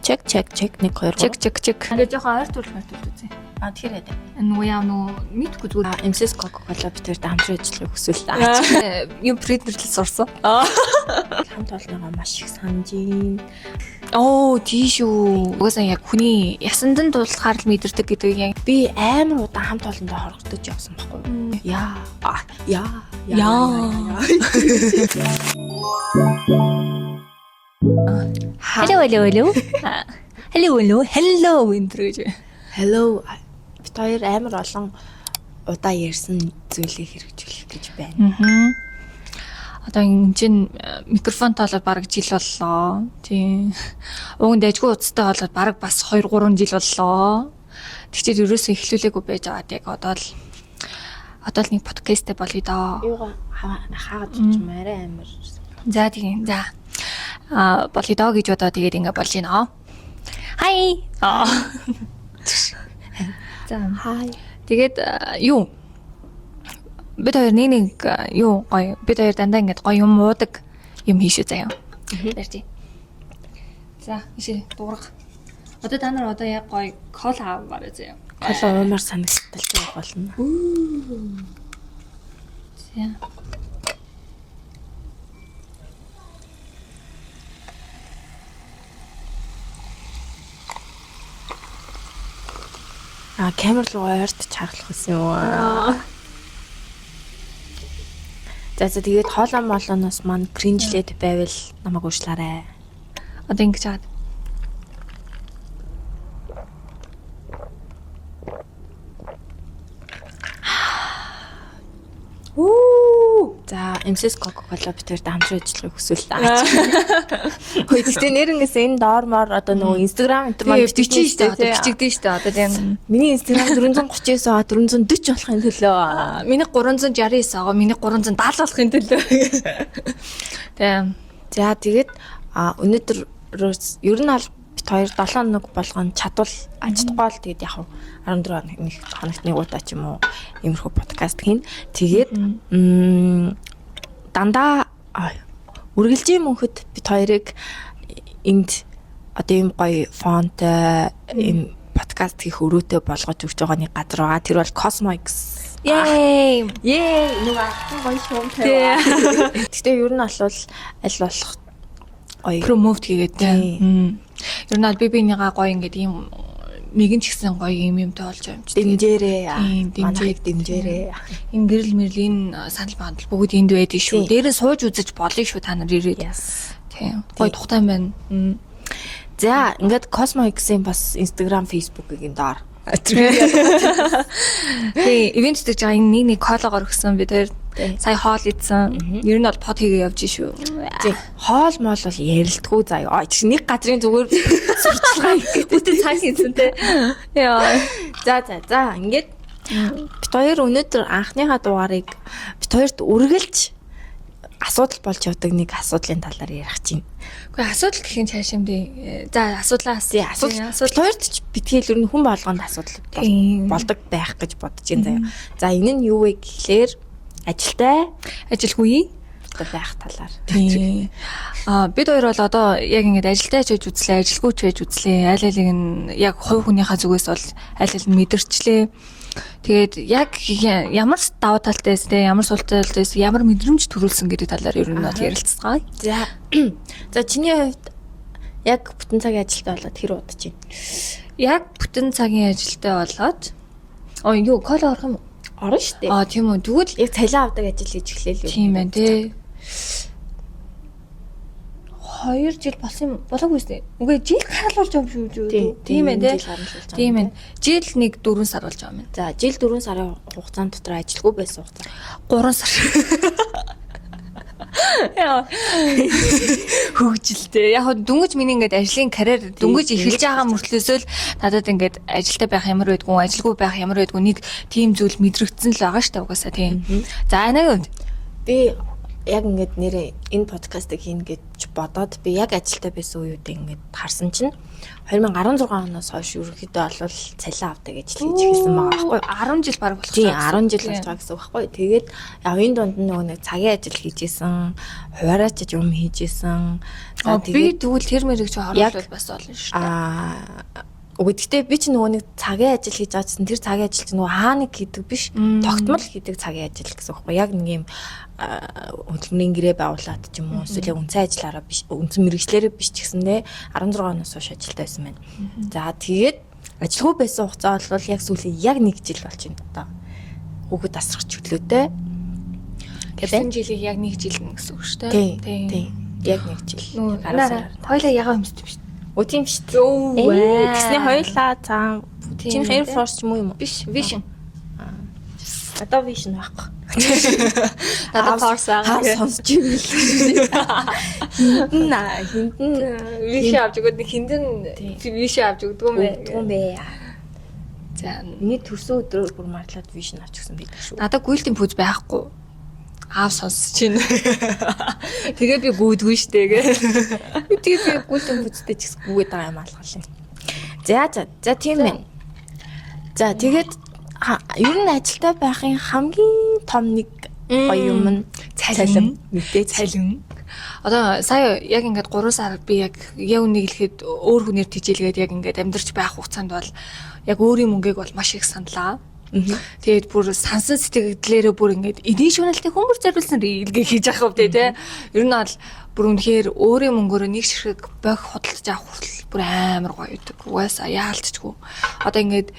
Check check check 1 2 3. Check check check. Ингээ жоохон ойр төрөл мөр төрөл үзье. А тэгэхээр яа. Нөгөө яа нөгөө мэдгүй зүгээр. А MCS Coca-Cola бид хоёрт хамтран ажиллахыг хүсвэл. Юм принтерлэл сурсан. Хамт олноогоо маш их санаж байна. Оо тий шүү. Угаасаа яг хүний ясандан дуулахаар л мэдэрдэг гэдэг яг Би амар удаан хамт олондоо хорогдож явсан байхгүй юу? Яа. А яа. Яа. Hello hello hello. Hello hello hello энэ гэж. Hello. Бид хоёр амар олон удаа ярьсан зүйлийг хэрэгжүүлэх гэж байна. Аа. Одоо энэ чинь микрофонтой болоод бараг жил боллоо. Тийм. Уг нь дайггүй уцтай болоод бараг бас 2 3 жил боллоо. Тэгчээд ерөөсөө эхлүүлээгүй байж байгаад яг одоо л нэг подкасттэй болъё доо. Юугаа хаагаад ч юм арай амар. За тийм. За. Аа болъё доо гэж бодоо тэгээд ингээ болж байна. Хай. Аа. За. Хай. Тэгээд юу бид хоёр нэг нэг юу гоё бид хоёр дандаа ингээд гоё юм уудаг юм хийшүү заяа. Барьж. За ийшээ дуурга. Одоо та нар одоо яг гоё кола аваарай заяа. Кола уумар санагдтал явах болно. За. А камер руу ойрт чаргалах гэсэн юм уу? За за тэгээд хоолой молоноос маань кринжлээд байвал намайг уушлаарай. Одоо ингэж хаад. Үу. За MCS Coca-Cola бид хоёрт хамтран ажиллахыг хүсвэл. Хөөе гэхдээ нэрнгэс энэ доор моор одоо нөгөө Instagram энэ маань бичиж штэ одоо бичигдэн штэ одоо тийм. Миний Instagram 439 аа 440 болохын төлөө. Миний 369 аа миний 370 болохын төлөө. Тийм. За тэгээд өнөөдрөөс ер нь аль бит хоёр 7 хоног болгон чадвал чадахгүй л тэгээд яг 14 хоног нэг хоногт нэг удаа ч юм уу иймэрхүү подкаст хийн. Тэгээд дандаа үргэлжийн мөнхөд бит хоёрыг энд одоо ийм гоё фонтой ийм подкаст хийх өрөөтэй болгож өгч байгаа нэг газар байгаа. Тэр бол Cosmo X. Yay! Yay! Нөгөө ахын гоё шуум тавиа. Гэтэ ер нь бол аль болох гоё Promote хийгээд тийм. Ер нь аль би бинийгаа гоё ингээд ийм нэгэн ч гэсэн гоё юм юмтай болж байгаа юм чи. Дэмжээрээ. Тийм, Манайхыг дэмжээрээ. Энэ гэрэл мэрэл энэ санал мандал бүгд энд байдаг шүү. Тийм. Дээрээ сууж үзэж болно шүү та нар ирээд. Yes. Тийм. Гоё тухтай юм байна. За, ингээд Cosmo X-ийн бас Instagram, Facebook-ийг энэ доор. Тийм, ивент гэж байгаа энэ нэг нэг колагоор өгсөн бид хоёр Тийм. сая хоол идсэн. Ер нь бол под хийгээ явж шүү. Тийм. Хоол моол бол ярилдгүү заяа. Ой, чи нэг газрын зүгээр сурчлагаа хийх гэдэг. Бүтэн цаг хийсэн те. Яа. За, за, за. Ингээд бит хоёр өнөөдөр анхныхаа дугаарыг бит хоёрт үргэлж асуудал болж явдаг нэг асуудлын талаар ярих чинь. Гэхдээ асуудал гэх юм цааш юм дээ. За, асуудлаа Тийм, асуудал. асуудал. Бит хоёрт ч битгээл ер нь хүн болгонд асуудал Тийм. болдог байх гэж бодож байна заяа. За, энэ нь юу вэ гэхлээр ажилтай Ажилгүй. одоо байх талаар. Тийм. Аа бид хоёр бол одоо яг ингэж ажилтай ч байж үзлээ, ажилгүй ч байж үзлээ. Аль алиг нь яг хувь хүнийхээ зүгээс бол аль аль нь мэдэрчлээ. Тэгээд яг ямар даваа талтайс те ямар сул талтайс ямар мэдрэмж төрүүлсэн гэдэг талаар ер нь бол ярилцгаа. За. За чиний хувьд яг бүтэн цагийн ажилтай болоод хэр удаж байна? Яг бүтэн цагийн ажилтай болоод оо юу кола орох юм уу? Орно шүү дээ. Аа тийм үү. Тэгвэл Яг цалин авдаг ажил хийж эхлэв л тийм байна те. 2 жил болсон юм болоогүй шүү дээ. Үгүй жил гаралуулж байгаа юм шүү дээ. Тийм ээ те. Тийм ээ. Жил нэг 4 сар болж байгаа юм байна. За жил 4 сарын хугацаанд дотор ажилгүй байсан хугацаа. 3 сар. Яа. Хөгжилтэй. Яг хөө дөнгөж миний ингээд ажлын карьер дөнгөж эхэлж байгаа мөртлөөсөө л надад ингээд ажилтай байх ямар байдгүй, ажилгүй байх ямар байдгүй нэг тийм зүйл мэдрэгдсэн л байгаа шүү дээ угаасаа тийм. За анагийн хувьд Би Яг ингээд нэрээ энэ подкастыг хийнэ гэж бодоод би яг ажилдаа байсан үеүдээ ингээд харсан чинь 2016 оноос хойш ерөнхийдөө бол цалин авдаг ажил хийж эхэлсэн байгаа байхгүй юу? 10 жил бараг болох Тийм, 10 жил болж байгаа гэсэн үг байхгүй юу? Тэгээд явын дунд нь нөгөө нэг цагийн ажил хийж исэн, хуваараач юм хийж исэн. За, тэгээд би тэгвэл тэр мэрэг чи оруулбал бас олон шүү дээ. Үгүй, гэхдээ би ч нөгөө нэг цагийн ажил хийж байгаа гэсэн, тэр цагийн ажил чинь нөгөө хаа нэг хийдэг биш, тогтмол хийдэг цагийн ажил гэсэн үг байхгүй. Яг нэг юм хөдөлмөрийн гэрээ байгуулад ч юм уу, эсвэл яг үндсэн ажиллаараа биш, үндсэн мэргэжлээрээ биш ч гэсэндээ 16 оноос хойш ажилтаа байсан байна. За, тэгээд ажилгүй байсан хугацаа бол яг сүүлийн яг нэг жил болж байна одоо. Хүүхэд асрах чөлөөтэй. Тэгсэн жилийг яг нэг жил нь гэсэн үг шүү дээ. Тийм. Яг нэг жил. Хоёлаа ягаан өмсдөг шүү. Үгүй, тийм шүү дээ. Тэгсний хоёлаа цаан чинь Air Force ч юм уу юм уу? Биш, Vision. Одоо Vision байхгүй. Надад Force байгаа. Сонсч ивэл. Хиндэн хиндэн Vision авч өгөөд, хиндэн Vision авч өгдөг юм бэ? Өгдөг юм бэ. За, миний төрсөн өдрөөр бүр марлаад Vision авч өгсөн байдаг шүү. Надад гүйлтийн пүүз байхгүй. Аав сонсч чинь. Тэгээ би гүйдгүй штэ гэ. Тэгээ би гүйлтийн пүүзтэй ч гэсэн гүгээд байгаа юм алгал юм. За за за, тийм байна. За, тэгээд ер нь ажилтаа байхын хамгийн том нэг гоё юм нь цалин. Мэдээ. Цалин. Одоо сая яг ингээд 3 сар би яг яг үнийг хэлэхэд өөр хүнээр тижээлгээд яг ингээд амьдарч байх хугацаанд бол яг өөрийн мөнгийг бол маш их саналаа. Тэгээд бүр сансан сэтгэлдэлээрээ бүр ингээд эдийн шүнэлтийг хүмүүр зориулсан рилгээ хийж авах вэ те. Ер нь бол бүр үнэхээр өөрийн мөнгөөрөө нэг ширхэг бох худалдаж авах хүртэл бүр амар гоё байдаг. Угаасаа яалтчгүй. Одоо ингээд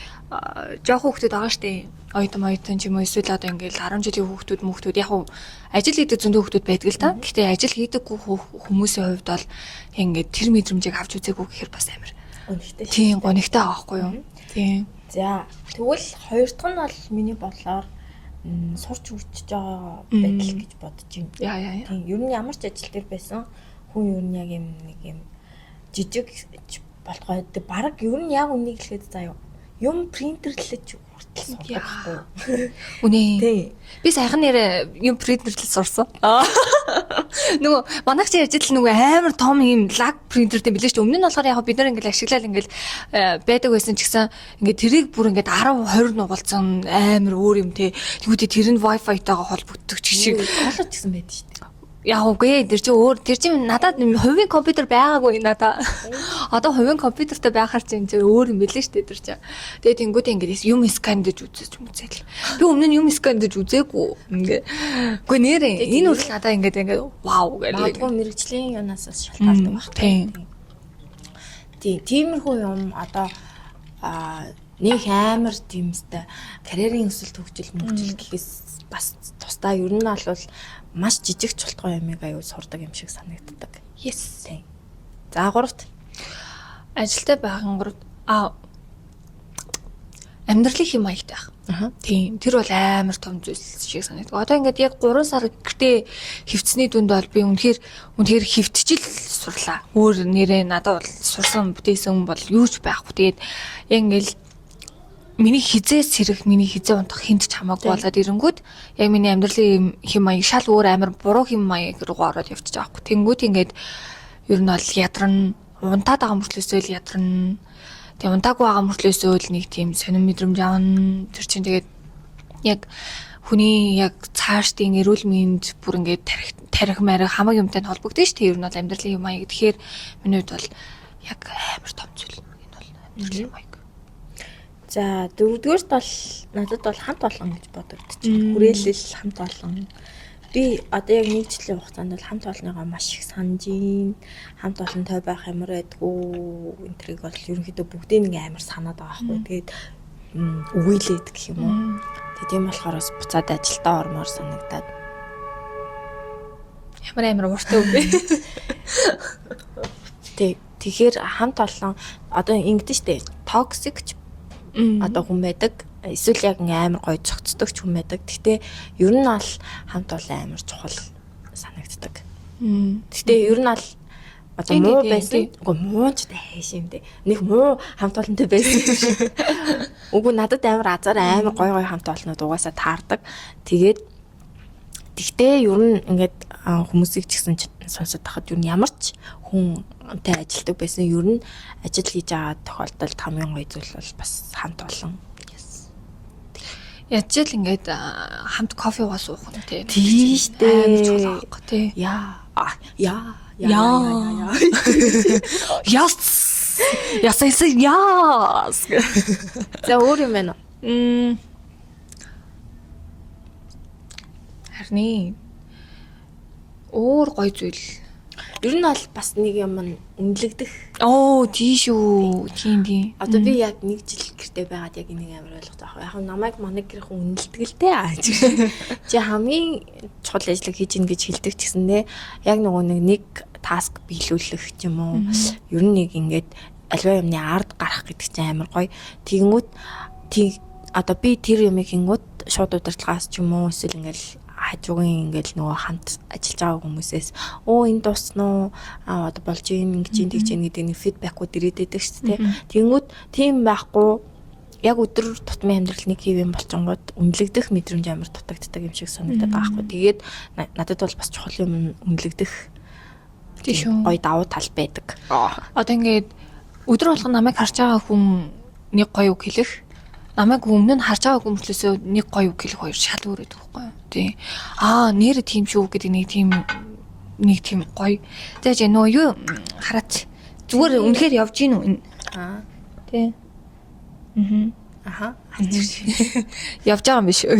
жоохон хүүхдүүд байгаа штэ. Оюутан оюутан ч юм уу, эсвэл одоо ингээд 10 жилийн хүүхдүүд мөхтүүд, яг уу ажил хийдэг зөндөө хүүхдүүд байдаг л та. Гэхдээ ажил хийдэггүй хүмүүсийн хувьд бол ингээд тэр мэдрэмжийг авч үзээгүй гэхээр бас амар гонигтай. Тийм, гонигтай байгаа байхгүй юу? Тийм. За, тэгвэл хоёр дахь нь бол миний бодлоор сурч хөгжиж байгаа байдал гэж бодож байна. Яа яа яа. Тийм, ер нь ямар ч ажил дээр байсан хүн ер нь яг юм нэг юм жижиг болтгой. Бараг ер нь яг үнийг хэлэхэд заяа юм принтерлэж хүртэл сурдаг байхгүй. Үнэ. Тийм. Би саяхан нэрээ юм принтерлэж сурсан. Нөгөө манайх чи ярьж идэл нөгөө амар том юм лаг принтертэй билээ шүү дээ. Өмнө нь болохоор яг бид нар ингээл ашиглал ингээл байдаг байсан ч гэсэн ингээд тэрийг бүр ингээд 10 20 нугалцсан амар өөр юм те. Тэгвэл тэр нь Wi-Fi-тайгаа холбогддог ч шиг. Коллеж гэсэн байдаг шүү дээ. Яг үгүй, тэр чинь өөр, тэр чинь надад хувийн компьютер байгаагүй надаа. Одоо хувийн компьютертэй байхаар чинь тэр өөр юм билээ шүү дээ тэр чинь. Тэгээд тэнгуүтээ ингээд юм скандэж үзэж мүзэл. Би өмнө нь юм скандэж үзээгүй. Ингээ. Үгүй, нэрээ энэ хүртэл надаа ингээд ингээд вау гэх. Магадгүй мэрэгжлийн юунаас бас шалтгаалдаг байх. Тийм. Тийм, тиймэрхүү юм одоо нэг амар тиймстэй карьерийн өсөлт, хөгжил мөгжил гэхээс бас тусдаа ер нь бол маш жижиг чултгай юмыг аюу сурдаг юм шиг санагддаг. Yes. Тийм. За, гуравт. Ажилтай байхын гуравт амьдралын хэм маягтай байх. Тийм. Тэр бол амар том зүйл шиг санагддаг. Одоо ингээд яг 3 сар гэртээ хөвцсөний дүнд бол би үнэхээр үнэхээр хөвтчил сурлаа. Өөр нэрээ надад бол сурсан бүтээсэн бол юу ч байхгүй. Тэгээд яг ингээд миний хизээ сэрэх, миний хизээ унтах хинт ч хамаагүй болоод ирэнгүүт яг миний амьдралын хэм маяг шал өөр амар буруу хэм маяг руу ороод явчих жоохоо. Тэнгүүт ингээд ер нь бол ядарна, унтаад байгаа мөртлөөсөө л ядарна. Тэгээ унтаагүй байгаа мөртлөөсөө л нэг тийм сонин мэдрэмж авна. Тэр чинь тэгээд яг хүний яг цаашдын эрүүл мэнд бүр ингээд тарих тарих марих хамаг юмтай нь холбогдсон шүү дээ. Ер нь бол амьдралын хэм маяг. Тэгэхээр миний хувьд бол яг амар том зүйл. Энэ бол амьдралын хэм маяг. За, дөрөвдүгээрт бол надад бол хамт олон гэж бодогдчих. Хүрээлэл, хамт олон. Би одоо яг нэг жилийн хугацаанд бол хамт олонныгоо маш их санаж гин. Хамт олонтой байх ямар байдгүй энэ тэрийг бол ерөнхийдөө бүгдийг нэг амар санаад байгаа байхгүй. Тэгээд үгүйлээд гэх юм уу. Тэгээд тийм болохоор бас буцаад ажилдаа ормоор санагдаад. Ямар амар ууртай үг бэ? Тэг. Тэгэхээр хамт олон одоо ингэдэж штэ. Токсик ч одоо хүн байдаг. Эсвэл яг амар гоё цогцдог ч хүн байдаг. Гэхдээ ер нь бол хамт олон амар чухал санагддаг. Гэхдээ ер нь бол одоо муу байсан. Үгүй, муу ч хайш юм дээ. Нэг муу хамт олонтой байсан юм шиг. Үгүй, надад амар азар амар гоё гоё хамт олнууд угаасаа таардаг. Тэгээд Тэгтээ ер нь ингээд хүмүүсийг ч гэсэн сонсоод тахад ер нь ямар ч хүнтэй ажилдаг байсан ер нь ажил хийж байгаа тохиолдолд хамгийн гоё зүйл бол бас хамт олон. Yes. Ядч л ингээд хамт кофе уугаа суух нь тий. Тийм штэ. Амар чухал байхгүй тий. Яа. Яа. Яа. Яа. Яс. Яс яс яс. За өөр юм байна уу? Харин өөр гоё зүйл. Ер нь бол бас нэг юм нь үнэлэгдэх. Оо, тий шүү. Тийм тийм. Одоо би яг нэг жил гэртээ байгаад яг энийг амар ойлгож байгаа. Яг намайг манай гэрхэн үнэлдэг л дээ. Чи хамгийн чухал ажлыг хийж ийн гэж хэлдэг ч гэсэндээ яг нөгөө нэг таск биелүүлэх ч юм уу. Ер нь нэг ингээд альва юмны ард гарах гэдэг чинь амар гоё. Тэгэнгүүт тэг одоо би тэр юмыг хингүүт шууд удирдлагаас ч юм уу эсвэл ингээл хажуугийн ингээл нөгөө хамт ажиллаж байгаа хүмүүсээс оо энэ дуусна уу аа одоо болж ийн ингэж ийн тэгж ийн гэдэг нэг фидбэкүүд ирээд байдаг шүү дээ. Тэгэнгүүт тийм байхгүй яг өдөр тутмын амьдрал нэг хэв юм болчингууд үнэлэгдэх мэдрэмж амар дутагддаг юм шиг санагдаад байгаа хгүй. Тэгээд надад бол бас чухал юм үнэлэгдэх Тийм шүү. гоё давуу тал байдаг. Одоо ингээд өдөр болгон намайг харж байгаа хүн нэг гоё үг хэлэх, намайг өмнө нь харж байгаа хүмүүслээсээ нэг гоё үг хэлэх хоёр шал өөр байдаг байхгүй юу? Тий. Аа, нэр тийм шүү гэдэг нэг тийм гоё. За чи нөгөө юу хараач. Зүгээр үнэхээр явж гин үү? Аа. Тий. Мм. Аха. Явж байгаа юм биш үү?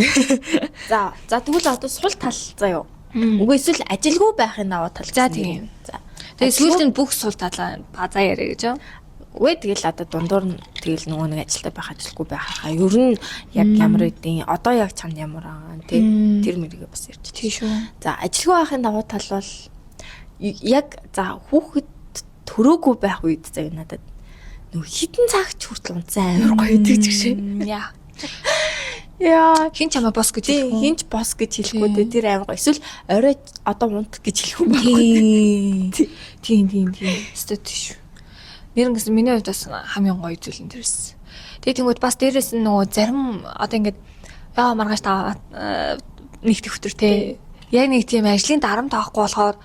За, за тэгвэл одоо сул тал заа юу? Үгүй эсвэл ажилгүй байхын давуу тал. За, гэсэн тийм. юм. За. Тэгээ сүүлд нь бүх сул талаа базаа яриа гэж юу? Үгүй тэгэл одоо дундуур нь тэгэл нөгөө нэг ажилтай байх ажилгүй байхаа. Ер нь яг ямар үдийн одоо яг чамд ямар байгаа тий тэр мэргээ бас ярьж. Тий шүү. За ажилгүй байхын давуу тал бол яг за хүүхэд төрөөгүй байх үед заяа надад нөгөө хитэн цагч хүртэл унтсан амар гоё идэг ч гэж. Яа. Яа. Хин чамаа бос гэж Тий хэлэх үү? хинч бос гэж хэлэхгүй дээ тэр амар гоё. Эсвэл орой одоо унт гэж хэлэх юм байхгүй. Тийм. Тийм тийм тийм. Өстой тийш. Нэрнгэс миний хувьд бас хамгийн гоё зүйл нь тэрсэн. Тэгээ тэнгууд бас дээрэс нь нөгөө зарим одоо ингээд яа маргааш та нэг төвтөр те. Яг нэг тийм ажлын дарамт авахгүй болохоор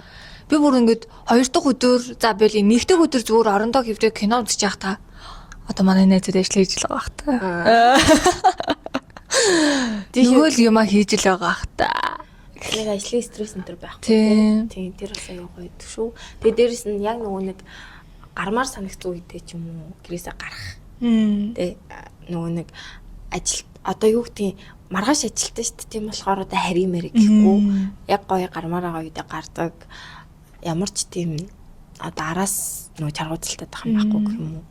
би бүр ингээд хоёр дахь өдөр за били нэг дахь өдөр зүгээр орондоо хөвдөө кино үзэж явах та. Одоо манай найзууд ажил хийж л байгаа бах та. Нөгөө л юма хийж л байгаа бах та. Яг ажлын стресс энэ төр байхгүй. Тийм. Тийм тэр бас аюу гоё гэдэг шүү. Тэгээ дээрэс нь яг нөгөө нэг гармаар санагц үедээ ч юм уу гэрээсээ гарах. Тэ нөгөө нэг ажил одоо юу гэдгийг маргааш ажилтаа шүү дээ. Тийм болохоор одоо харийн мэрэг гэхгүй яг гоё гармаар байгаа үедээ гардаг. Ямар ч тийм одоо араас нөгөө чаргууцалтай байх юм байхгүй гэх юм уу.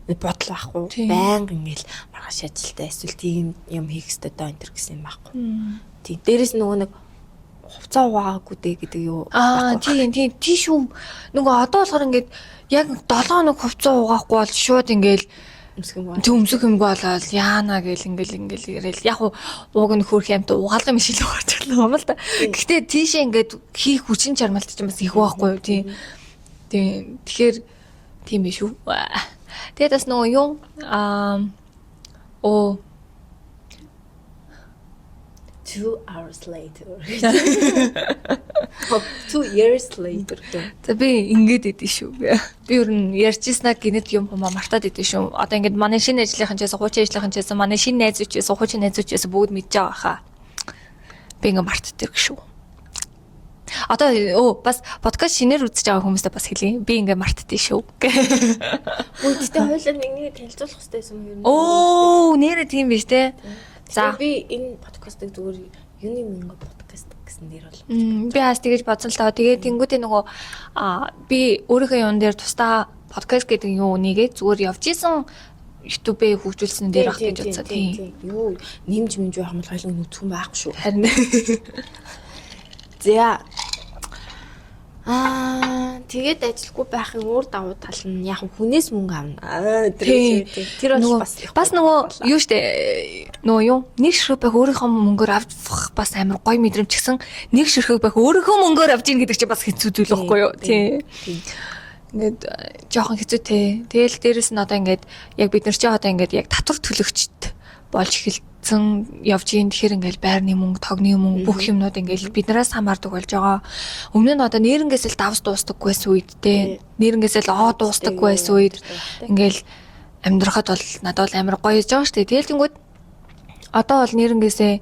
Нэг бодол байхгүй. Тийм. Байнга ингээл маргааш ажилтаа эсвэл тийм юм хийх ёстой доо энэ төр гэсэн юм байхгүй. Тийм. Дээрэс нь нөгөө нэг хувцас угаагүй дээ гэдэг юу Аа тийм тийм тий шүү. Нөгөө одоо болохоор ингээд яг 7 хоног хувцас угаахгүй бол шууд ингээд өмсөх юм байна. тэг өмсөх юмгүй болоод яана гэл ингээл ингээл ирээл яг ууг нь хөөх юмтай угаалга юм шиг л гарч ирлээ юм л та. Гэхдээ тийшээ ингээд хийх хүчин чармайлт чинь бас их байхгүй юу тийм. Тийм. Тэгэхээр тийм биш үү. Тэгээд бас нөгөө юу аа оо 2 hours later. Oh, 2 years later. За би ингээд идэв шүү. Би ер нь ярьжсанаа гинэт юм хумаа мартаад идэв шүү. Одоо ингээд манай шинэ ажлынхан ч байсан, хуучин ажлынхан ч байсан, манай шинэ найзууд ч байсан, хуучин найзууд ч байсан бүгд мэдж байгаа хаа. Би ингээд мартдаг шүү. Одоо өө бас подкаст шинээр үзэж байгаа хүмүүстээ бас хэлье. Би ингээд мартдээ шүү. Үгүй гэтээ хоёулаа нэг нэг танилцуулах хэрэгтэй байсан юм. Оо, нэрээ тийм биш те. За За. би энэ подкастыг зүгээр юуны мөнгө подкаст гэсэн нэр бол. Би хаас тэгэж бодсон л таа. Тэгээд тэнгуүтээ нөгөө би өөрийнхөө юун дээр тусдаа подкаст гэдэг юу нэгээ зүгээр явж исэн YouTube-ээ хөгжүүлсэн дээр ах гэж бодсон. Тийм. Юу нэмж мэмж байх юм бол хоёулаа нүцгэн байхгүй шүү. Харин За. Аа, тэгээд ажилгүй байхын өөр давуу тал нь яг хүнээс мөнгө авна. Аа, Тийм. тэр бол нөгөө бас их бас нөгөө юу штэ нөгөө юу нэг ширхэг байх өөрийнхөө мөнгөөр авах бас амар гоё мэдрэмж гисэн нэг ширхэг байх өөрийнхөө мөнгөөр авч ийн гэдэг чинь бас хэцүү зүйл байхгүй юу? Тийм. Ингээд жоохон хэцүү те. Тэгэл дээрэс нь одоо ингээд яг бид нар чи одоо ингээд яг татвар төлөгчд болж эхэлж явцсан явж ийн тэгэхээр ингээл байрны мөнгө, тогны мөнгө бүх юмнууд ингээл биднээс хамаардаг болж байгаа. Өмнө нь одоо нэрнгээсээ л давс дуустдаггүй байсан үед те. Нэрнгээсээ л оо дуустдаггүй байсан үед ингээл амьдрахад бол надад бол амар гоё хийж байгаа шүү дээ. Тэгэл тэнгүүд одоо бол нэрнгээсээ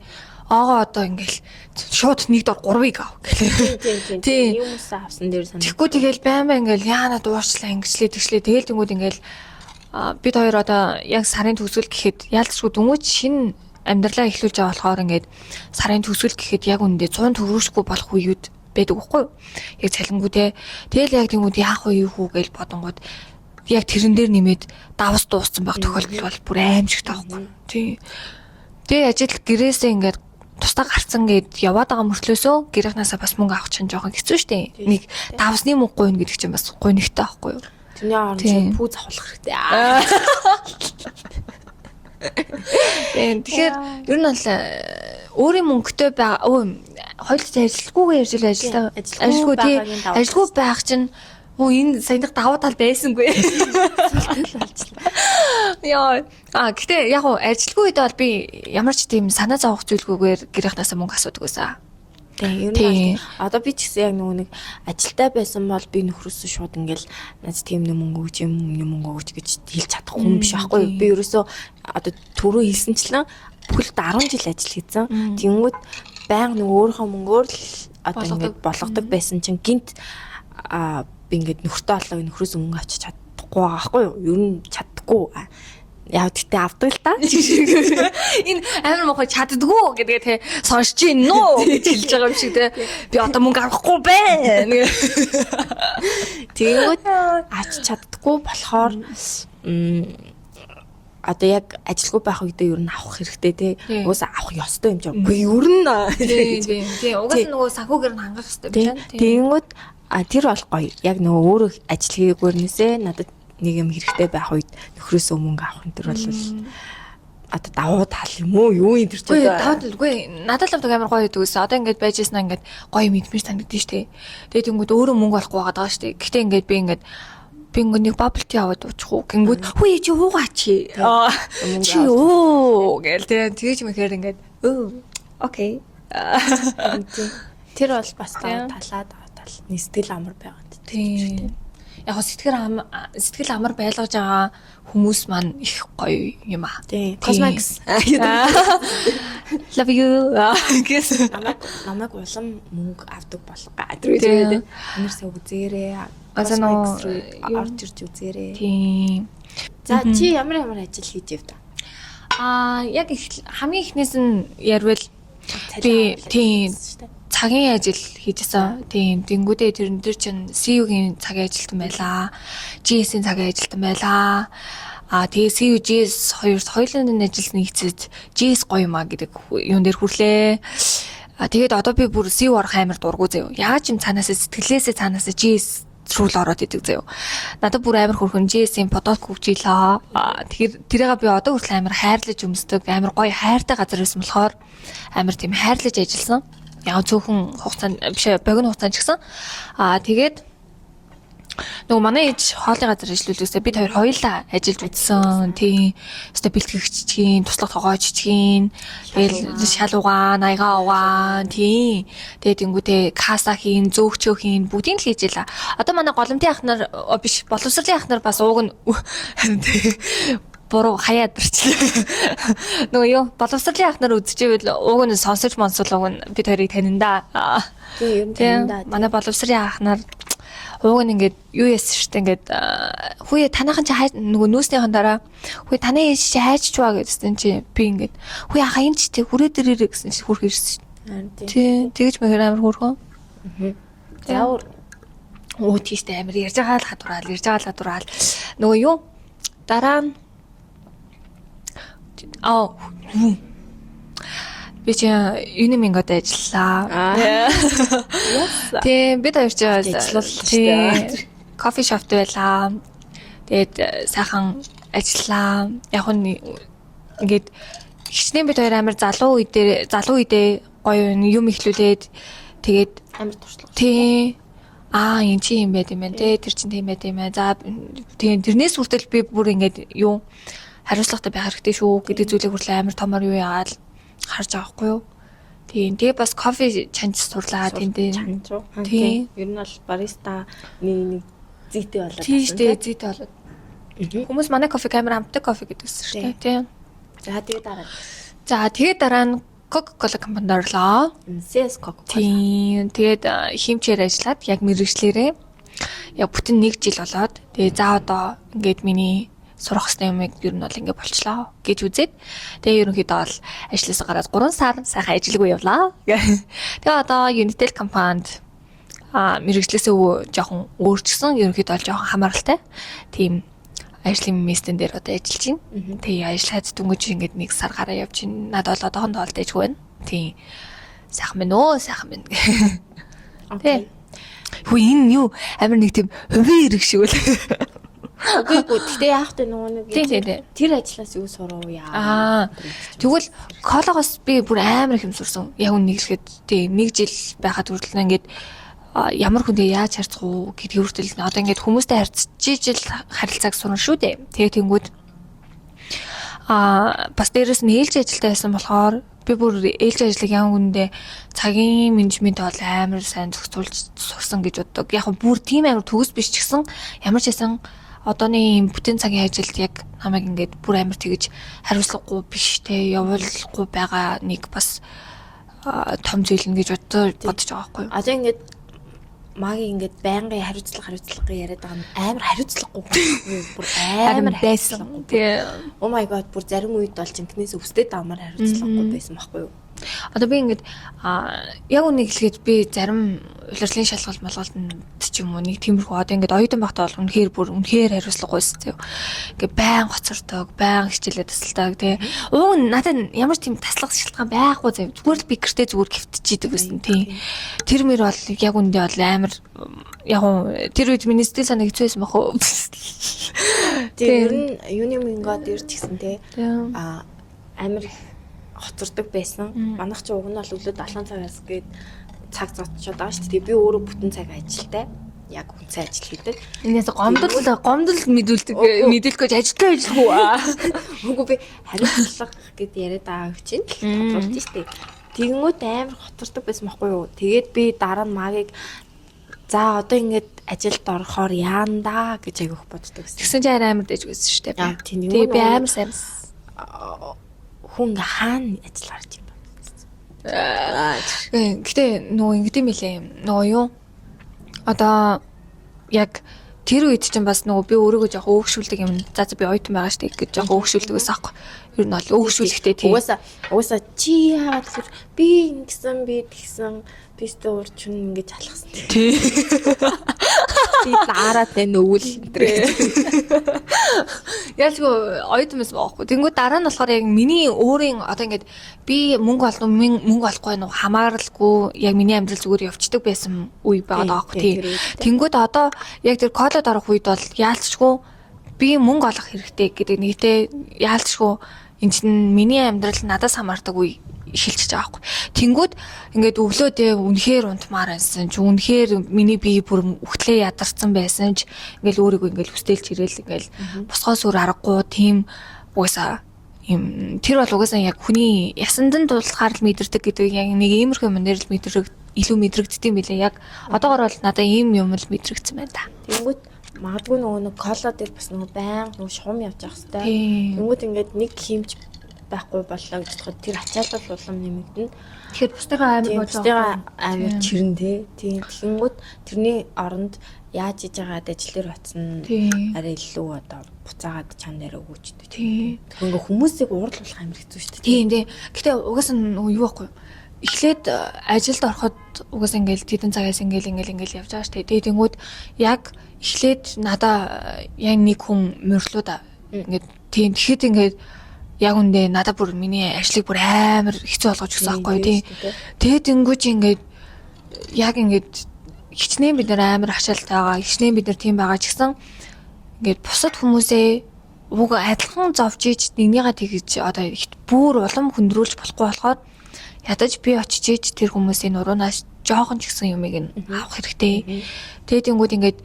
оогоо одоо ингээл шууд нэг дор 3-ыг ав гэх. Тийм тийм. Юмсаа авсан дээр санаа. Тэгэхгүй тэгэл байн байн ингээл яана дуурчлаа ингэчлээ тэгшлээ тэгэл тэнгүүд ингээл бид хоёр одоо яг сарын төгсгөл гэхэд яалтчгүй дөнгөж шинэ амьдралаа эхлүүлж байгаа болохоор ингээд сарын төгсгөл гэхэд яг үүндээ 100 төгрөгшгүй болох үеуд байдаг байхгүй юу? Яг цалингүү те. Тэгэл яг тэнгүүд яах вэ юу хүү гэж бодонгууд яг тэрэн дээр нэмээд давс дууссан байх тохиолдол бол бүр аимшигтай байхгүй. Тийм. Тэгээ ажил гэрээсээ ингээд тусдаа гарцсан гэд яваад байгаа мөртлөөсөө гэрийнхнаасаа бас мөнгө авах чинь жоохон хэцүү шттэ. Нэг давсны мөнгө гуйна гэдэг чинь бас гуйнагтай байхгүй юу? Тэрний оронд Тийм. шууд пүүз авах хэрэгтэй. Тийм. Тэгэхээр ер нь бол өөрийн мөнгөтэй байгаа өө хоёул ч ажилгүйгээ ярьж л ажилтаа ажилгүй ажилгүй тий байгаагийн давуу ажилгүй байх чинь өө энэ саяных давуу тал байсангүй. Сүлтэл болчихлоо. Яа. А гэтээ яг уу ажилгүй үед бол би ямар ч тийм санаа зовох зүйлгүйгээр гэрийнхнаасаа мөнгө асуудаг байсан. Тийм, ер нь Тийм. бол одоо би ч гэсэн яг нөгөө нэг ажилтай байсан бол би нөхрөөсөө шууд ингээл над тийм нэг мөнгө өгч юм нэг мөнгө өгч гэж хэлж чадах хүн биш байхгүй юу? Би ерөөсөө одоо түрүү хэлсэнчлэн бүхэл 10 жил ажил хийсэн. Тэнгүүд байнга нөгөө өөрийнхөө мөнгөөр л одоо ингээд болгодог байсан чинь гинт би ингээд нөхөртөө олоо нөхрөөс мөнгө авчиж чадахгүй байгаа байхгүй юу? Ер нь чаддаггүй. Яг тэгтээ авдаг л та. Энэ амар мохой чаддгүү гэдгээ те сонсч ийн нүү гэж хэлж байгаа юм шиг те. Би одоо мөнгө авахгүй байна. Тэгэнгүүт авч чаддаггүй болохоор одоо яг ажилгүй байх үедээ ер нь авах хэрэгтэй те. Тийм. Угаасаа авах ёстой юм чинь. Үгүй ер нь Тийм тийм тийм. Угаасаа нөгөө санхүүгээр нь хангах хэрэгтэй Тийм. юм чинь. Тэгэнгүүт тэр бол гоё. Яг нөгөө өөрөө ажил хийгээгүйрнээсээ надад нэг юм хэрэгтэй байх үед нөхрөөсөө мөнгө авах энэ төр бол одоо давуу тал юм уу юу юм тэр чинь Үгүй давуу тал үгүй надад л авдаг амар гоё гэдэг үсэн. Одоо ингээд байж ирсэн ингээд гоё мэдмэж санагдсан шүү дээ. Тэгээд тэнгүүд өөрөө мөнгө олохгүй байгаа даа шүү дээ. Гэхдээ ингээд би ингээд нэг bubble tea аваад уучих уу гингүүд хүү чи уугаа чи. Чи уу гээл тэ тэгэж мэхээр ингээд өө окей. Тэр бол бас давуу талаа давуу тал. Нэг сэтгэл амар байгаа. Тийм. Яг сэтгэл амар байлгаж байгаа хүмүүс маань их гоё юм аа. Тийм. Cosmax. Love you. Гэс. Намайг улам мөнгө авдаг болох га. Тэр үедээ амар сайн үзээрэй. Одоо Cosmax руу орж ирж үзээрэй. Тийм. За чи ямар ямар ажил хийж яв та? Яг хамгийн эхнээс нь ярвал би тийм цагийн ажил хийжсэн. Тийм. Тэнгүүдээ тэрэн дээр чинь CU-гийн цагийн ажилтан байлаа. GS-ийн цагийн ажилтан байлаа. Тэгээ CU GS хоёр хоёулын нь ажилд нэгцэж GS гоё юм а гэдэг юун дээр хүрлээ. Тэгээд одоо би бүр CU орох амар дургу заяо. Яаж юм цаанаасаа сэтгэлээсээ цаанаасаа GS рүү л ороод идэг заяо. Надад бүр амар хөрхөн GS-ийн подолк хөгжийлээ. Тэгэхээр тэрийг би одоо хүртэл амар хайрлаж өмсдөг, амар гоё хайртай газар байсан болохоор амар тийм хайрлаж ажилласан. Яг цөөхөн хугацаанд биш богино хугацаанд ч гэсэн. Тэгээд нөгөө манай ээж хоолын газар ажиллуулсан. Бид хоёр хоёулаа ажиллаж үзсэн. Тийм. Өстө бэлтгэгчгийн, туслах тогооччгийн, тэгэл шал угаан, аяга угаан, тийм. Тэгээд тэнгүүтээ каса хийн, зөөгчөө хийн, бүгдийг л хийж илаа. Одоо манай голомтын ах нар биш, боловсролын ах нар бас ууг нь буруу хаяад төрчлээ. Нөгөө юу, боловсролын ах нар үзчихвэл ууг нь сонсож монсол ууг нь бид хоёрыг танина да. Тийм, ер нь танина да. Манай боловсролын ах нар ууг нь ингээд юу яасан шүү дээ ингээд хүүе танайхан чи нөгөө нүүснийхэн дараа хүүе таны ээж чи хайччваа гэдсэн чи би ингээд хүүе ахаа энэ ч тэг хүрээ дэрэрэ гэсэн чи хүрх ирсэн. Тийм тэгэж мэхэр амар хүрхэн. Заавар өө тийштэй амар ярьж байгаа л хадураал ярьж байгаа л хадураал нөгөө юу дараа нь би чи Юнимингод ажиллалаа. Тийм бид хоёр чи ажиллалаа шүү дээ. Кофе шопт байлаа. Тэгээд сайхан ажиллалаа. Яг нь ингээд хичнээн бид хоёр амар залуу үедээ гоё юм ихлүүлээд тэгээд амар туршлага. Тийм. Энэ чи юм байд юм байна те. Тэр чин тийм байд юм байна. За тийм тэрнээс хүртэл би бүр ингээд юу хариуцлагатай байх хэрэгтэй шүү гэдэг зүйлийг хүртэл амар томор юу яагаад харж байгаа байхгүй юу? Тийм. Тэгээ бас кофе чанж сурлаа тийм. Чанж уу? Тийм. Ер нь бол бариста нэг зүйтэй болоод Тийм шүү дээ, зүйтэй болоод. Хүмүүс манай кофе амар амттай кофе гэдэгсэн шүү дээ. Тийм. За тэгээ дараа. За тэгээ дараа нь Coca-Cola компанид орлоо. CS Coca-Cola. Тийм. Тэгээд химчээр ажиллаад яг мэрэгчлэрээ яг бүтэн нэг жил болоод тэгээ за одоо ингээд миний сурах хэвээр юмыг ер нь бол ингээд болчлоо гэж үзээд тэгээ ерөнхийдөө бол ажлаасаа гараад 3 сар сайхан ажилгүй явлаа. Тэгээ одоо Unitel компанид мэрэгчлээсээ жоохон өөрчсөн ерөнхийдөө бол жоохон хамааралтай тийм ажлын местэн дээр одоо ажиллаж байна. Тэгээ ажиллаад дөнгөж ингээд нэг сар гараа явж байна. Надад бол одоохондоо бол дайжгүй байна. Тийм. Сайхан байна өө, сайхан байна. Окей. Хүү энэ юу амар нэг тийм хувийн хэрэг шиг үл. Үгүй үгүй. Гэтэ яах вэ нөгөө нэг Тийм. тэр ажлаас юу сурав яа. Тэгвэл колагоос би бүр амар их юм сурсан. Яг үн нэглэхэд тийм нэг жил байхад хүртэл ингээд ямар хүнтэй яаж харьцах уу гэдгийг хүртэл одоо ингээд хүмүүстэй харьцаж ижил харилцааг сурна шүү дээ. Тэгээ тэнгүүд бас дээрэс нь ээлж ажилтаа байсан болохоор би бүр ээлж ажлыг яг үүндээ цагийн менежмент бол амар сайн зохицуулж сурсан гэж боддог. Яг бүр тийм амар төгс биш ч гэсэн ямар ч байсан одооны ийм бүтэн цагийн ажилд яг намайг ингээд бүр амар тэгэж хариуцлагагүй биш те явуулахгүй байгаа нэг бас том зүйл нь гэж бодож байгаа байхгүй юу? Одоо ингээд маги ингээд байнгын хариуцлага яриад байгаа нь амар хариуцлагагүй. Бүр амар байсан. Тэгээ Oh my god, бүр зарим үед бол жинкнээс өвсдөд амар хариуцлагагүй байсан байхгүй юу? Одоо би ингээд яг үнийг хэлэхэд би зарим улирлын шалгалт малгалтанд ч юм уу нэг тиймэрхүү одоо ингээд оюутан байхдаа бол үнэхээр бүр үнэхээр хариуцлагагүй байсан. Ингээд байн гоцордог, байн хичээлээ тасалдаг тий. Уг нь надад ямар ч тийм таслах шалтгаан байхгүй заяа. Зүгээр л би гэртээ зүгээр гівтчихийдэг байсан тий. Тэр мөр бол яг үндэ бол амар яг тэр үед миний сэтгэл санаа хэцүү байсан бах уу. Тийм ер нь юуны мингод ирж гисэн тий. Амар их хоцордог байсан. Манайх ч уг нь бол өглөө 7 цагаас гээд цаг зодчод байгаа шүү дээ. Би өөрөө бүтэн цаг ажилтай. Яг үнцэн ажил хийдэг. Энээс гомдол мэдүүлдэг мэдээлэх гэж ажилтай ажиллах уу? Үгүй би хариуцлага гэд яриад байгаа чинь л тодруулж штэ. Тэгэнгүүт амар хоцордог байсан байхгүй юу? Тэгээд би дараа нь магийг за одоо ингээд ажилд орохоор яана да гэж айгүйх боддог гэсэн. Тэгсэн чинь арай амар дэж байсан шүү дээ. Тэгээ би амар сайн. Хүн ингээ хаана ажил гарч юм бэ? Гэтэ нөгөө ингэдэм билээ. Нөгөө юу? Одоо яг тэр үед чинь бас нөгөө би өөрийгөө жоох өөгшүүлдэг юм. За би оюутан байгаа штэ гэж жоох өөгшүүлдэг байсан аахгүй. Ер нь бол өөгшүүлэхтэй тийм. Угаасаа чи яагаад гэхээр би ингэсэн би тэгсэн би өстө урчин ингэж алхсан. Тий. Би заараа тэ нүгэл энэ гэж. Ялчгүй оюутан байсан байхгүй. Тэнгүүд дараа нь болохоор яг миний өөрийн одоо ингээд би мөнгө олно мөнгө олохгүй нү хамааралгүй яг миний амьдрал зүгээр явцдаг байсан үе байгаа байхгүй тий. Тэнгүүд одоо яг тэр колод орох үед бол яалчгүй би мөнгө олох хэрэгтэй гэдэг нэгтээ яалчгүй эн чинь миний амьдрал надаас хамаардаг үе эхэлчихэж байгаа байхгүй. Тэнгүүд ингээд өглөө тэ үнэхээр унтмаар байсан ч үнэхээр миний бие бүр үхтлээ ядарсан байсан ч ингээл өөрийгөө ингээл үстэлж ирээл ингээл босгоос өөр аргагүй тийм угаасаа юм тэр бол угаасаа яг хүний ясандан дуулахаар л мэдэрдэг гэдэг яг нэг иймэрхүү юм дээр л мэдрэг илүү мэдрэгддэм билээ. Яг одоогор бол надад ийм юм л мэдрэгдсэн байна да. Тэнгүүд магадгүй нөгөө нэг кола дээр бас нөгөө байнга нөгөө шум явж явах хэвээр. Тэнгүүд ингээд нэг химч байхгүй боллоо гэж бодоход тэр ачаалал улам нэмэгдэнэ. Тэгэхээр бусдыгаа амар болж бусдыгаа амар чирэн тий. Тийм. Тэгэнгүүт тэрний оронд яаж иж байгаад ажил дээр очсон арай илүү одоо буцаагаад чан дээр өгөөчтэй. Тийм. Ингээ хүмүүсийг уурлуулах амар хэцүү шүү дээ. Тийм тий. Гэтэ угаасаа нөгөө юу байхгүй юу? Эхлээд ажилд ороход угаасаа ингээл тэдэн цагаас ингээл ингээл ингээл явж байгаа шүү дээ. Тэгээ тэнгүүд яг эхлээд надаа яг нэг хүн мөрлөө да. Ингээд тийм тэгэхэд ингээд яг үндэ надад бүр миний ажлыг бүр амар хэцүү болгож өгсөн байхгүй тий. Тэгээд тэнгүүч ингээд яг ингээд хичнээн бид нар амар ачаалтайгаа байгаа, хичнээн бид нар тийм байгаа ч гэсэн ингээд бусад хүмүүсээ уг адилхан зовж ич нэгнийгээ тэгж одоо бүр улам хүндрүүлж болохгүй болохоор ядаж би очиж ич тэр хүмүүсийн нуруунаас жоохон ч гэсэн юмыг нь авах хэрэгтэй. Тэгээд тэнгүүд ингээд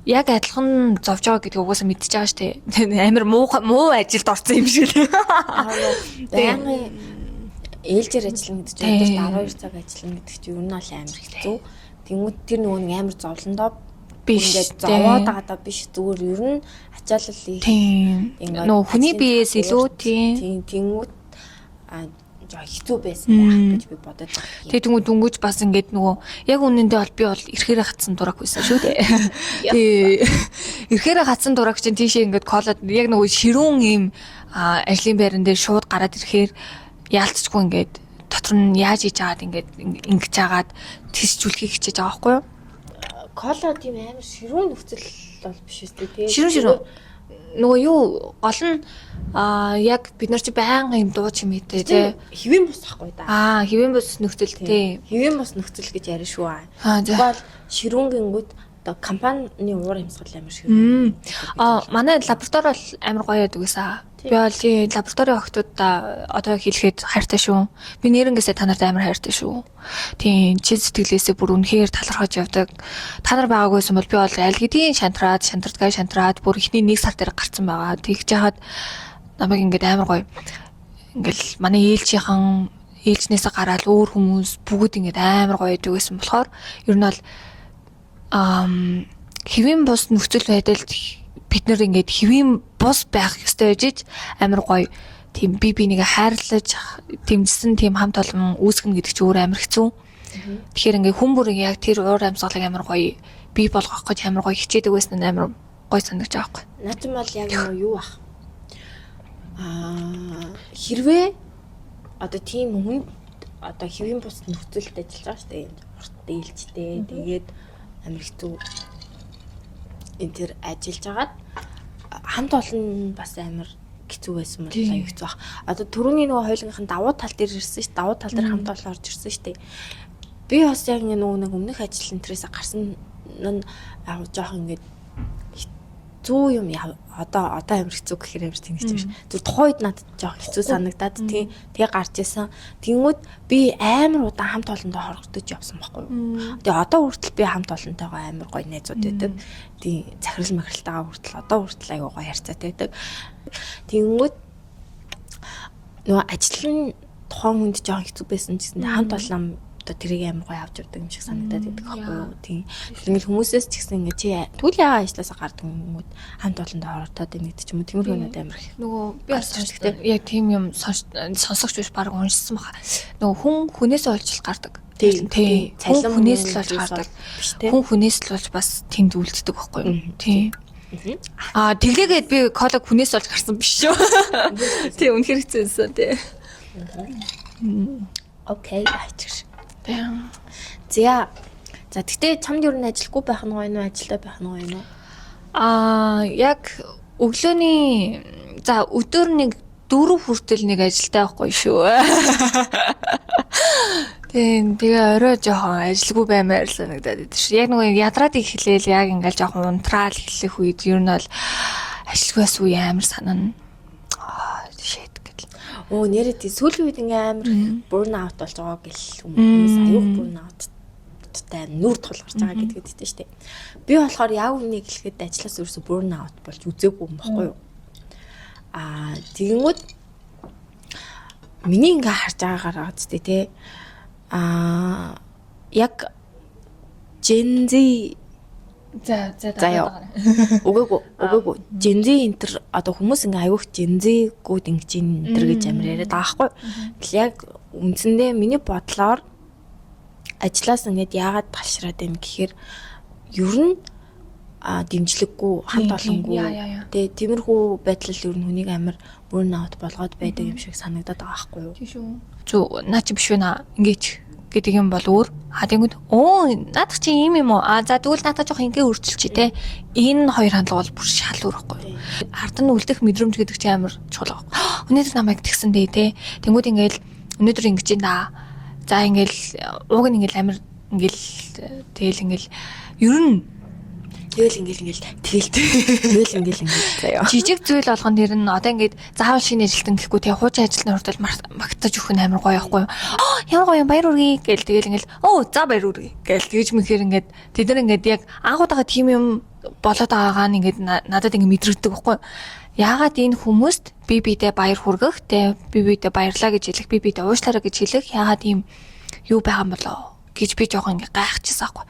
Яг адилхан зовж байгаа гэдгийг угаасаа мэдчихэж байгаа шүү дээ. Амар муу муу ажилд орсон юм шиг л. Байнгын ээлжээр ажиллана гэдэг чинь өдөрт 12 цаг ажиллана гэдэг чинь ер нь бол амар хэцүү. Тэнгүүд тэр нөгөө нэг амар зовлондоо биш ингээд зовоод байгаадаа биш, зүгээр ер нь ачаалал их ингээд нөгөө хүний биеэс илүү тийм тэнгүүд жоо хэцүү байсан байх гэж би бодод байна. Тэгээ тэнгүүд дөнгөж бас ингээд нөгөө яг үнэндээ бол би бол ирэхээрээ гацсан дураг байсан шүү дээ. Тэгээ ирэхээрээ гацсан дураг чинь тийшээ ингээд колод яг нөгөө ширүүн ийм ажлын байран дээр шууд гараад ирэхээр яалтчгүй ингээд дотор нь яаж хийж агаад ингээд ингэж агаад тэсжүүлэхийг хичээж байгаа байхгүй юу? Кола тийм амар ширүүн нөхцөл бол биш үстэй тий. Ширүүн. Нөгөө юу гол нь яг бид нар чи байнга юм дуу чимээтэй тий. Хэвийн бус ахгүй да. Хэвийн бус нөхцөл тий. Хэвийн бус нөхцөл гэж ярина шүү. Тэгвэл ширүүн гингүүд одоо компани уур амьсгал амар ширүүн. Манай лаборатори бол амар гоё байдаг гэсэн. Би бол тий лабораторийн охтуудаа одоо хэлэхэд хайртай шүү. Би нэрнгээсээ та нарт амар хайртай шүү. Тийм чи сэтгэлээсээ бүр үнэхээр талархаж явдаг. Та нар байгаагүйсэн бол би бол аль хэдийн шантраад, шантардгаа шантраад бүр эхний 1 сар дээр гарцсан байгаа. Тэгж яхад намайг ингээд амар гоё. Ингээл манай ээлжийнхэн ээлжнээсээ гараад өөр хүмүүс бүгд ингээд амар гоё байдаг гэсэн болохоор ер нь бол хэвийн бус нөхцөл байдалд бид нар ингээд хэвийн бус байх ёстой байж ич амар гоё тийм би бинийгээ хайрлаж дэмжсэн тийм хамт олон үүсгэн гэдэг чинь өөр амар хэцүү. Тэгэхээр ингээд хүн бүр яг тэр уур амьсгалыг амар гоё бий болгох гэж амар гоё хичээдэг байсан нь амар гоё санагдаж байгаа байхгүй. Наад чинь бол яг нөө юу ах. Хэрвээ одоо тийм хүн одоо хэвийн бус нөхцөлд ажиллаж байгаа шүү дээ. Урт дээлжтэй тэгээд амар хэцүү энэ тэр ажиллаж агаад хамт олон бас амар хэцүү байсан бол аюу хэцүү бах. Одоо түрүүний нөгөө хоёулынх нь давуу тал дээр ирсэн шүү. Давуу тал дээр хамт олон орж ирсэн шүү дээ. Би бас яг ингэ нөгөө нэг өмнөх ажил энтрээс гарсан нь яг жоох ингээд хэцүү юм одоо амар хэцүү гэхээр амар тэнэгч юм шиг. Зүр тухайн үед надад жоох хэцүү санагдаад тий тэгээ гарч исэн. Тэнгүүд би амар удаан хамт олонтой хорогдож явсан байхгүй юу. Тэгээ одоо хүртэл би хамт олонтойгоо амар гоё найзууд байдаг. Тий захирал махиралтайгаа хүртэл одоо хүртэл аюу гоё харьцаатай байдаг. Тэнгүүд нөгөө ажил нь тухайн хүнд жоох хэцүү байсан ч гэсэн хамт олон одоо тэрийг амар гоё авч явдаг юм шиг санагдаад байдаг байхгүй юу. Тийм. Тэгэл хүмүүсээс ч гэсэн ингээ чи тэгвэл яагаад ажилласаа гардаг юм уу? Хамт олондоо хоротоод байна гэдэг ч юм уу. Тиймэрхүү юмуд амар их. Нөгөө би бас сонсчтой. Яг тийм юм сонсогч биш баг уншсан баха. Нөгөө хүн хүнээс олж л гардаг. Тийм. Хүн хүнээс л олж гардаг. Хүн хүнээс л болж бас тэнд үлддэг байхгүй юу? Тийм. Тэгээгээд би колог хүнээс олж гарсан биш шүү. Тийм үнэхэр хэцүү байсан тий. Окей, ачир. За. За тэгтээ чамд ер нь ажилгүй байх нь гоё нь ажилтай байх нь гоё нь? Яг өглөөний за өдөр нэг 4 хүртэл нэг ажилтай байхгүй шүү. Тийм тэгээ орой жоохон ажилгүй баймаар л санагдаад байдаг шүү. Яг нөгөө ядраад эхлээл яг ингээл жоохон унтраал эхлэх үед ер нь бол ажилгүйс үе амар санана. Shit гэл. Өө нэрээ тий сүүлийн үед ингээ амар burn out болж байгаа гэл хүмүүс аюух burn out-тай нүр тулгарч байгаа гэдгээд дээ шүү дээ. Би болохоор яг үнийг хэлэхэд ажлаас ерөөсө burn out болж үзээгүй юм баггүй юу. Тэгэнгүүт миний ингээ харж байгаагаар үстэй тий. Яг Gen Z за за яа. Үгээгүй. Gen Z энэ төр одоо хүмүүс ингээ аюух Gen Z-гүүд ингэж энэ төр гэж амар яриад байгаа байхгүй. Тэгэл яг үндсэндээ миний бодлоор ажлаас ингээд яагаад талшраад байна гэхээр ер нь дэмжлэггүй, хамт олонгүй тэгээ тиймэрхүү байдал ер нь хүнийг амар burn out болгоод байдаг юм шиг санагдаад байгаа байхгүй юу. Тийм шүү. Зү наа чи биш вэ наа ингэж гэдэг юм бол өөр. Тэнгүүд наадах чи ийм юм уу? За тэгвэл наадах жоох ингээ өөрчилчих те. Энэ хоёр хандлага бол бүр шал өөр байхгүй юу? Ард нь үлдэх мэдрэмж гэдэг чи амар чухал байхгүй. Өнөөдөр намайг тэгсэн дээ те. Тэнгүүд ингээл өнөөдөр ингэж юм да. За ингээл ууг нь ингээл амар ингээл тэгэл ингээл ер нь Тэгэл ингээл ингээл тэгэл тэгэл ингээл ингээл заяа. Жижиг зүйл болгон тэр нь одоо ингээд заавал шинэ ажилтан гэхгүй те хуучин ажилтны хүртэл магтаж өгөх нь амар гоё байхгүй юу? Ямар гоё юм баяр үргэе гэл тэгэл ингээл за баяр үргэе гэл тэгж мэхээр ингээд тэд нар ингээд яг анх удаага тийм юм болоод байгаагаа нь ингээд надад ингээд мэдрэгдэг байхгүй. Яагаад энэ хүмүүст би бидээ баяр хүргэх, те би бидээ баярлаа гэж хэлэх, би бидээ уушлаарай гэж хэлэх яагаад ийм юу байгаа юм болоо гэж би жоохон ингээд гайхчихсан байхгүй.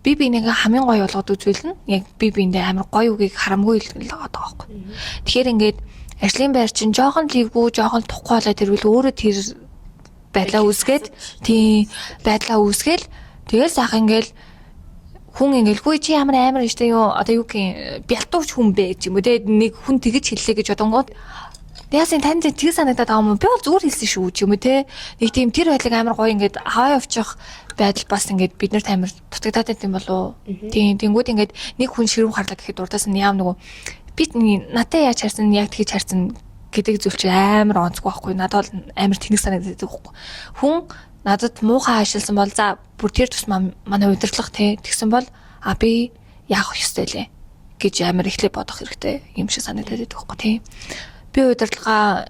Би бинийгээ хамгийн гоё болгодог зүйл нь яг би биэндээ амар гоё үгийг харамгүй л байгаа байхгүй. Тэгэхээр ингээд ажлын байр чинь жоохон ливгүй, жоохон тухгүй болоод ирвэл өөрөө тэр байдлаа үүсгээд, тийм байдлаа үүсгээл тэгэл сайхан ингээл хүн ингээл хүй чи ямар амар штэ юу одоо юу гин бялтууч хүн бэ ч юм уу те нэг хүн тэгэж хэллээ гэж бодонгууд яасан танд тэг санагдаад байгаа юм уу? Би бол зүгээр хэлсэн шүү ч юм уу те. Нэг тийм тэр байдлыг амар гоё ингээд аваа явчих байдал бас ингээд бид нарт амар дутагдаад байт юм болов уу? Тийм тэнгууд ингээд нэг хүн ширүүн харлаа гэхэд урдаас нь яам нөгөө би надад яаж харсан яг тэгж харсан гэдэг зүйл чи амар онцгүй байхгүй. Надад бол амар тэнэг санагдаад байдаг байхгүй. Хүн надад муухай ажилласан бол за бүр тэр тусмаа манай удирдлага те тэгсэн бол а би яах ёстой лээ гэж амар эхлээ бодох хэрэгтэй юм шиг санагдаад байдаг байхгүй тий. Би удирдлага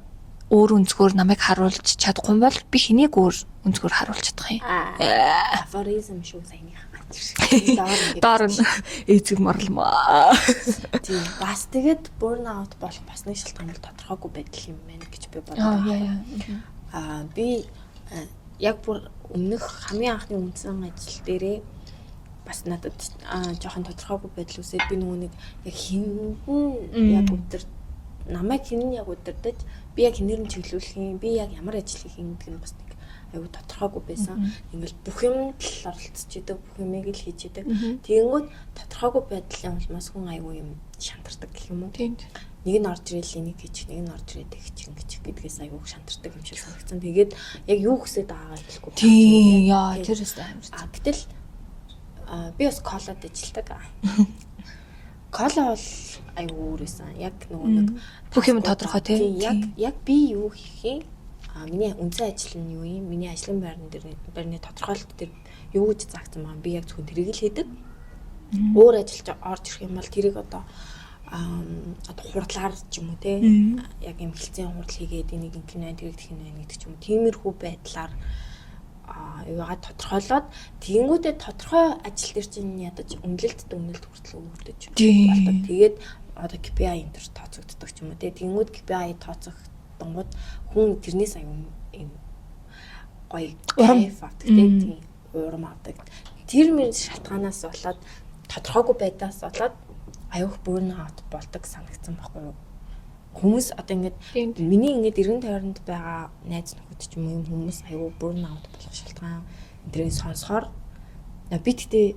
өөр өнцгөр намайг харуулж чадахгүй бол би хэнийг өөр өнцгөр харуулж чадах юм? Афоризм шүү саяных. Доор нь эзэг морлмоо. Тийм. Бас тэгээд burn out болох бас нэг шалтгаан бол тодорхойгүй байдал юм байна гэж би боддог. Аа би яг бүр өмнөх хамгийн анхны үндсэн ажил дээрээ бас надад жоохон тодорхойгүй байдал үүсээд би нөгөө нэг яг хиндэн яг өдөр намайг хэн нь яг удирдах, би яг хэнээр нь чиглүүлэх юм, би яг ямар ажил хийх юм гэдэг нь бас нэг аюу тодорхойгүй байсан. Ингээл бүх юмд л оролцож идэг, бүх юмыг л хийж идэг. Тэгэнгүүт тодорхойгүй байдлын улмаас хүн аюу юм шантардаг гэх юм уу? Нэг нь орж ирээл энийг хийчих, нэг нь орж ирээд тэгчих ингэж гэдгээс аюу шантардаг юм шиг санагдсан. Тэгээд яг юу хүсэж байгаагаа хэлэхгүй. Тийм яа, тэр өстой амар. А гэтэл би бас колод ажилладаг. Кола бол аюу өөр байсан. Яг нөгөө нэг бүх юм тодорхой тий. Яг би юу хийх юм? А миний үндсэн ажил нь юу юм? Миний ажлын байран дээр байрны тодорхойлолт дээр юу гэж заагдсан байгаа. Би яг зөвхөн тэрийг л хийдэг. Өөр ажилч орж ирэх юм бол тэрийг одоо одоо хурдлаар ч юм уу те яг юм хэлцэн хурдл хийгээд энийг ингэх нь байна, тэрийг тэгэх нь байна гэдэг ч юм уу. Тиймэрхүү байдлаар юугаа тодорхойлоод тэгэнгүүтээ тодорхой ажил дээр чинь ядаж үнэлэлт дүгнэлт хүртэл өгдөж болдог. Тэгээд одоо KPI энэ төр тооцогддог ч юм уу те. Тэгэнгүүт KPI тооцогдонгууд хүн тэрнээс аюу юм гоё кайф авдаг те. Тийм урам авдаг. Тэр мөр шалтгаанаас болоод тодорхойгүй байдаас болоод аюух burn out болдог санагдсан байхгүй юу? Хүмүүс одоо ингээд миний ингээд эргэн тойронд байгаа найз нөхөд ч юм уу юм хүмүүс аюу burn out болох шалтгаан тэрийг сонсохоор би тэгтээ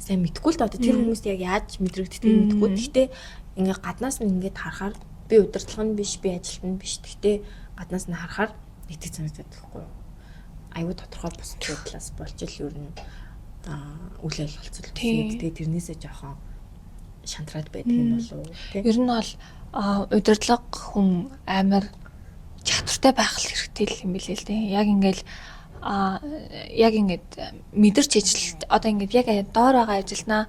сайн мэдэхгүй л да, одоо тэр хүмүүст яг яаж мэдрэгддгийг мэдэхгүй. Тэгтээ ингээд гаднаас нь ингээд харахаар би удирдлага нь биш, би ажилт нь биш. Тэгтээ гаднаас нь харахаар нэгтгэж санагдаад байхгүй юу? Аюу тодорхой бус байдлаас болж л ер нь үл ойлголцол. Тэгээд тэрнээсээ жоохон шантраад байдаг юм болов уу тий. Ер нь бол удирдлага хүн амар чадвартай байх хэрэгтэй юм билээ л дээ. Яг ингээл яг ингээд мэдэрч ажил одоо ингээд яг доор байгаа ажилнаа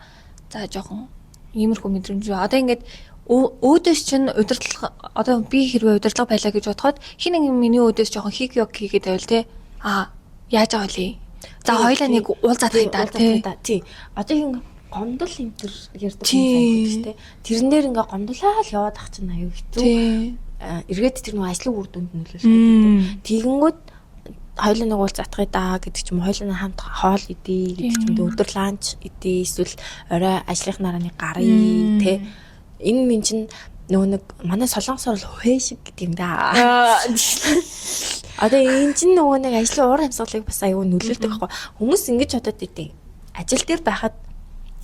за жоохон иймэрхүү мэдрэмж. Одоо ингээд өөдөөс чинь удирдлага одоо би хэрвээ удирдлага байлаа гэж бодоход хин нэг миний өөдөөс жоохон хийх ёг хийгээд байвал те а яаж байгаа вэ? За хоёлаа нэг уулзаад хайдаа те. Тий. Одоо хин гомдол энэ төр ярьдаг юм санагддаг те. Тэрэн дээр ингээ гомдлоо л яваад ах чинь аюу хэцүү. Эргээд тэр нэг ажлын үр дүнд нөлөөлөх гэдэг. Тэгэнгүүт хоёулаа нэг уулзах даа гэдэг ч юм уу, хоёулаа хамт хоол идэ гэдэг ч юм уу, өдөр ланч идэ, эсвэл орой ажлынх нараа нэг гаръя те. Энэ минь чинь нөгөө нэг манай солонгосоор л хөө шиг гэдэг юм да. Одоо энэ чинь нөгөө нэг ажлын уур амьсгалыг бас аюу нөлөөлдөг байхгүй. Хүмүүс ингэж бодоод идэв. Ажил дээр байхад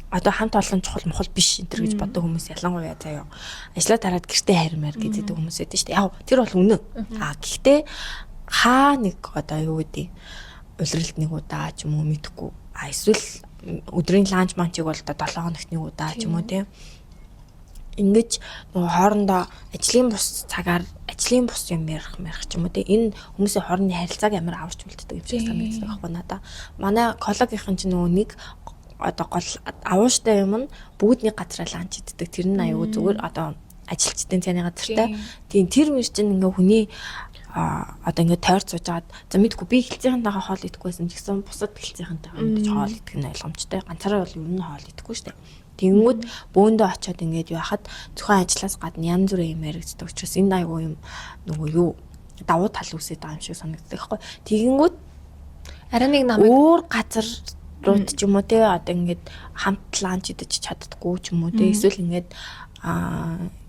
одоо хамт олон чухал мухал биш энэ төр гэж боддог хүмүүс ялангуяа заяа. Ажлаа тараад гэртээ хармаар гэдэг хүмүүс байдаг шүү дээ. Яг тэр бол үнэн. А гэхдээ хаа нэг одоо юу гэдэг улиралд нэг удаа ч юм уу мэдэхгүй. А эсвэл өдрийн ланч манчиг бол одоо 7 хоногт нэг удаа ч юм уу тийм. Ингэж нөгөө хоорондоо ажлын бус цагаар ажлын бус юм ярих мэрх ч юм уу тийм. Энэ хүмүүсийн хоорондын харилцааг амар аварч үлддэг юм шиг санагддаг байхгүй надаа. Манай коллегийнхан чинь нөгөө нэг одоо гол авууштай юм нь бүгд нэг газараа ланч иддэг. Тэр нь аюу зүгээр одоо ажилчдын цайны газартай. Тийм тэр мэр чинь ингээ хүний одоо ингээ тойрч сууж агаад за мэдгүй би хэлцийнхэнтэйгээ хоол идэхгүй байсан ч гэсэн бусад хэлцийнхэнтэйгээ мэдээж хоол идэх нь ойлгомжтой. Ганцаараа бол ер нь хоол идэхгүй шүү дээ. Тэнгүүд бөөндөө очиод ингээд юу хахад зөвхөн ажлаас гадна янз бүрийн юм яригддаг учраас энэ айгүй юм нөгөө юу давуу тал үүсээд байгаа юм шиг санагддаг байхгүй. Тэгэнгүүт арай нэг намайг өөр газар рууд ч юм уу те одоо ингээд хамт ланч идэж чаддаггүй ч юм уу те эсвэл ингээд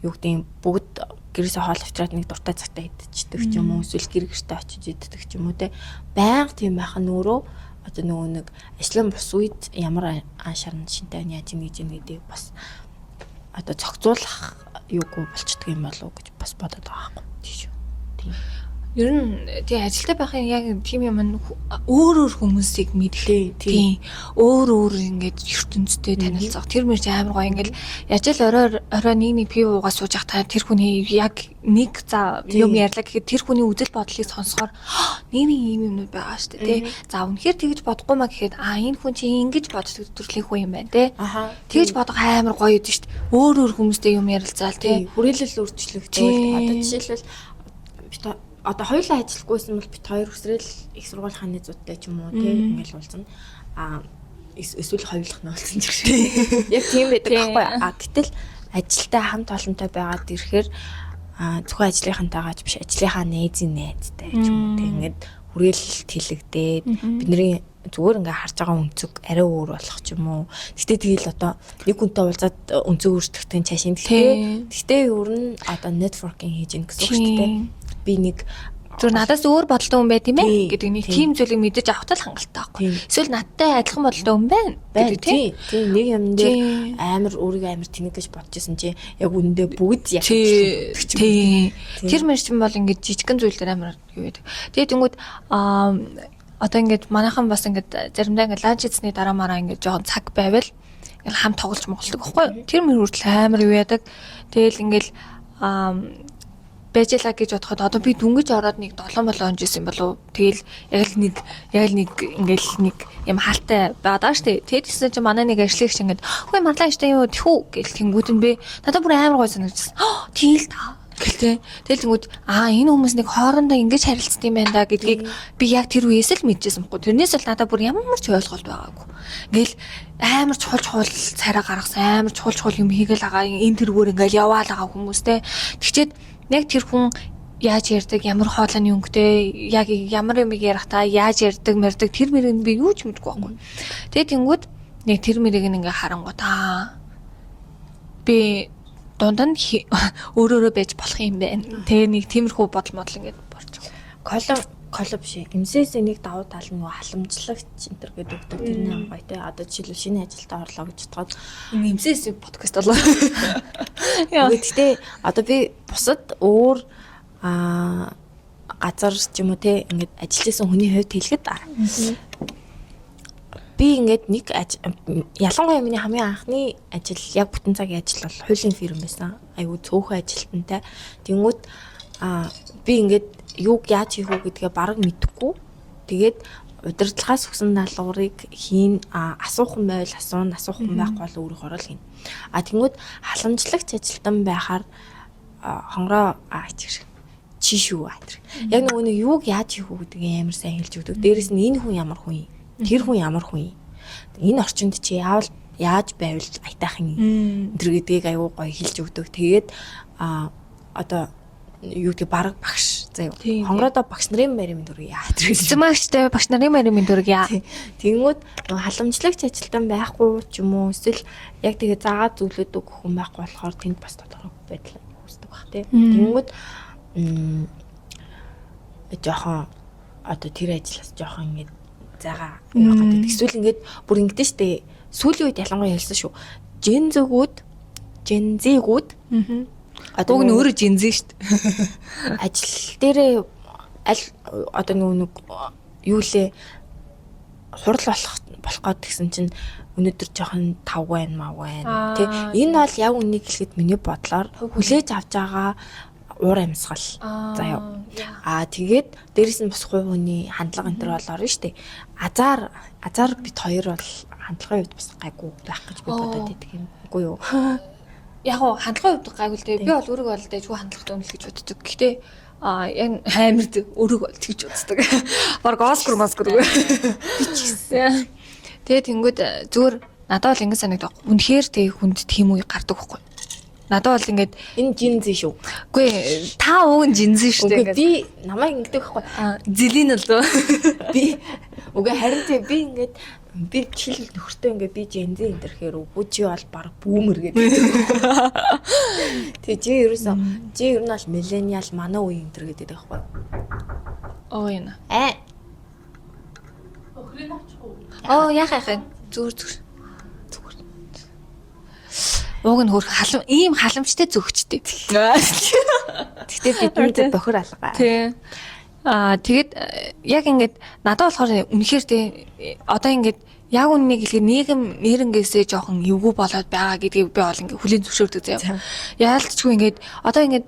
юу гэдэг бүгд гэрээсээ хоол авчираад нэг дуртай цагтаа идчихдэг ч юм уу эсвэл гэр гэртээ очиж иддэг ч юм уу те байнга тийм байх нь өөрөө одоо нөгөө нэг ажлын бус үед ямар аншаарн шинтэй яаж ийн гэж ийн гэдэг бас одоо зохицуулах юугүй болчдөг юм болов уу гэж бас бодод байгаа байхгүй тийм шүү. Тийм. Ер нь тий ажилтай байхын яг тийм юм нь өөр өөр хүмүүсийг мэдэх тий өөр өөр ингээд ертөнцтэй танилцах тэр мөр амар гоё ингээд яжал орой орой нэг нэг пив уугаа сууж явах тэр хүний яг нэг за юм ярьлаа гэхэд тэр хүний үзэл бодлыг сонсохоор нэг нэг ийм юмнууд байгаа шүү дээ тий. За үнэхээр тэгж бодохгүй маа гэхэд а энэ хүн чи ингэж боддог төрлийн хүн юм байна тий. Тэгж бодох амар гоё юм шүү дээ. Өөр өөр хүмүүстэй юм ярилцаал тий. Хүрээлэл өөрчлөгдөөл одоо жишээлбэл бид одоо хоёулаа ажиллахгүйсэн бол бит хоёр өсрэл их сургууль хааны зүйтэй ч юм уу тий ингээл уулзна. А эсвэл хоёулах нь уулзсан ч гэх. Яг тийм байдаг байхгүй. А гэтэл ажилтай хамт олонтой байгаад ирэхээр зөвхөн ажлынхантайгаа ч биш ажлынхаа найзын найзтай ч юм уу тий ингээд хүрээлэлт хэлэгдээд бидний зүгээр ингээ харж байгаа өнцөг арай өөр болох ч юм уу. Гэтэ тэгэл одоо нэг хүнтэй уулзаад өнцөг өөрчлөхтэй цаашин. Гэтэ ер нь одоо networking хийж гин гэсэн үг шүү дээ. Би нэг зүгээр надаас өөр бодолтой хүн байт юм ээ гэдэг нэг тийм зүйлийг мэдэж авахтаа л хангалттай байхгүй. Эсвэл надтай адилхан бодолтой хүн байна гэдэг тийм. Тийм нэг юм дээр амар өөрийгөө амар тэнэг гэж бодож исэн чи яг үнэндээ бүгд яг тийм. Тэр мэр чинь бол ингээд жижигхэн зүйл дээр амар юу байдаг. Тэгээд тэнгүүд аа одоо ингээд манайхан бас ингээд заримдаа ингээд ланч хийсний дараа мараа ингээд жоохон цаг байвал ингээд хам тоглож моголдог байхгүй. Тэр мөр хүртэл амар юу яадаг. Тэгэл ингээд байжлаа гэж бодоход одоо би дүнгэж ороод нэг 7 болоо онжсэн болов. Тэгэл яг л нэг ингээл нэг юм хаалтай байгаа штэ. Тэгэд гэсэн чинь манай нэг ажлыгч ингээд хөөе марлаа штэ юу тэхүү гэл тэнгүүд нь би надад бүр амар гой санагдчихсан. Тэгэл та гэлтэй. Тэгэл тэнгүүд аа энэ хүмүүс нэг хоорондоо ингэж харилцсан юм байна да гэдгийг би яг тэр үеэс л мэдчихсэн байхгүй. Тэрнээс л надад бүр ямар ч ойлголт байгаагүй. Ингээл амар чухал чухал царай гаргасан, амар чухал чухал юм хийгээл байгаа. Энэ тэргээр ингээл яваал байгаа хүмүүстэй. Тэгчээд яг тэр хүн яаж ярьдаг, ямар хоолойны өнгөтэй, яг ямар юмыг ярихдаа яаж ярьдаг, мэрдэг тэр мэрийг би юу ч мэдгүй байхгүй. Тэгээ тэнгүүд нэг тэр мэрийг ингээ харангуут аа би дунд нь өөрөөрөө байж болох юм байна. Тэгээ нэг тиймэрхүү бодол модол ингээд борч байгаа. Коло биш. MCS нэг давуу тал нь халамжлагч энэ төр гэдэг өгдөг тэр нэг гоё те. Одоо жишээлбэл шинэ ажилдаа орлоо гэж бодоход MCS подкаст болоо. Яа. Гэхдээ одоо би бусад өөр газар ч юм уу те ингээд ажиллаж исэн хүний хувьд хэлэхэд би ингээд нэг ялангуяа миний хамгийн анхны ажил яг бүтэн цагийн ажил бол хуулийн фирм байсан. Айгу цөөхөн ажилтнтай. Тэнгүүд би ингээд юуг яаж хийх үү гэдгээ бараг мэдэхгүй. Тэгээд удирдлагаас өгсөн даалгаврыг хийн, асуух юм байвал асууна, асуух юм байхгүй бол өөрөөр л хийн. А тэнгүүд халамжлагч ажилтан байхаар хонгороо чи шүү тэр. Яг нөгөө нэг юуг яаж хийх үү гэдгийг амар сайн хэлж өгдөг. Дээрэс нь энэ хүн ямар хүн юм? Тэр хүн ямар хүн юм? Энэ орчинд чи яавал яаж байвал аятайхан юм? Тэр гэдгийг аюу гоё хэлж өгдөг. Тэгээд одоо юу гэдэг бараг багш заяа. Хонгородоо багш нарын марийн дүрэг яа. Эцэмагчтай багш нарын марийн дүрэг яа. Тэнгүүд халамжлагч ажилтан байхгүй ч юм уу эсвэл яг тэгээ заагаад зөвлөдөг хүн байхгүй болохоор тэнд бас тодорхой байдал үүсдэг баг тий. Тэнгүүд жоохон одоо тэр ажлаас жоохон ингэж зайгаа явах гэдэг. Эсвэл ингээд бүр ингэдэж штэ. Сүүлийн үед ялангуяа хэлсэн шүү. Жен зөгүүд, Gen Z-гүүд одоо уг нь өөрөө Gen Z шүү дээ. Ажил дээрээ аль одоо нөгөө нэг юу лээ хурал болох гээд гэсэн чинь өнөөдөр жоохон тав байна мав байна тий. Энэ бол яг үнийг хэлэхэд миний бодлоор хүлээж авч байгаа уур амьсгал заяа. Аа тэгээд дээрэс нь бас хувь хүний хандлага энэ төр бол орно шүү дээ. Азар бит хоёр бол хандлагын хувьд бас гайгүй байх гэж би бодоод байдаг юм. Үгүй юу? Яг уу хандлагын хувьд гайгүй л дээ. Би бол өөрийгөө бол дэжгүй хандлагатай үнэлэх гэж боддог. Гэхдээ яг амар өөрийгөө бол тэгж боддог. Бараг Оскар маскар үгүй. Би ч гэсэн. Тэгээ тэнгүүд зүгээр Надад бол ингэ санагдав. Үнэхээр тэг хүнд тийм үе гардаг байхгүй. Надад бол ингээд Энэ Gen Z шүү. үгүй, та уг нь Gen Z шүү дээ Үгүй, ингээд. би намайг ингэдэг байхгүй. Зэлийн л дөө. Би үгүй, харин тий, би ингээд би жишээлбэл нөхөртөө ингээд би Gen Z энэ тэрхээр үгүй, чи бол баг boomer гэдэг. Тэгээ чи ерөөсөө, чи ер нь бол millennial, манай үе энэ төр гэдэг байхгүй. Оо, яна. Аа. Оо, яах яах юм. Зүгээр зүгээр. Зүгээр. Уг нь хөрх халам, ийм халамжтай зөгчтэй. Гэхдээ бидний бохир алга. Тий. Тэгээд яг ингээд надад болохоор үнэхээр тий, одоо ингээд яг үннийг хэлэхээр нийгэм нэрнгээсээ жоохон эвгүй болоод байгаа гэдгийг би бол ингээд хүлээн зөвшөөрдөг заяа. Яалтчгүй ингээд одоо ингээд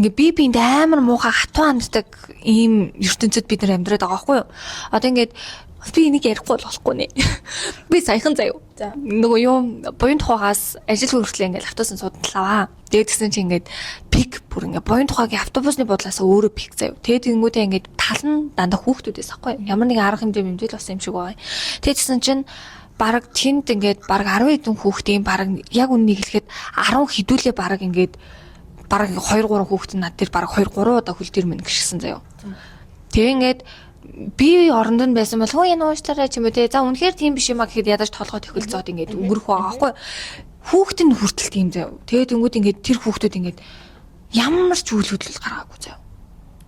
ингээ би биэнд амар муухай хатуу ханддаг ийм ертөнцид бид нар амьдраад байгаа байхгүй юу? Одоо ингээд би энийг ярихгүй бол болохгүй нэ. Би саяхан заяа. За. Нөгөө юм буян тухайгаас ажил хүртлээ ингээд автобусын суудлаа. Тэгээд тэгсэн чинь ингээд пик бүр ингээд буян тухайгийн автобусны буудлаасаа өөрөө пик заяа. Тэгээд тэгэнгүүтээ ингээд тал нь дандаа хүүхдүүдээс ахгүй. Ямар нэгэн арга хэмжээ хэмжээл болсон юм шиг байгаа. Тэгээд тэгсэн чинь бараг тэнд ингээд бараг 10 хэдэн хүүхдийн бараг яг үннийг хэлэхэд 10 хэдүүлээ бараг ингээд бараг 2 3 хүүхэд нь над дээр бараг 2 3 удаа хөл дээр мэн гიშгсэн заяа. Тэгээ ингээд би оронд нь байсан бол хөө, энэ уушлаарай ч юм уу те. За, үнэхээр тийм биш юм а гэхэд ядаж толгой тохиолцоод ингээд өнгөрөх байгаа байхгүй. Хүүхэд нь хүртэл тийм заяа. Тэгээ тэнгууд ингээд тэр хүүхдүүд ингээд ямар ч үйл хөдлөл гаргаагүй заяа.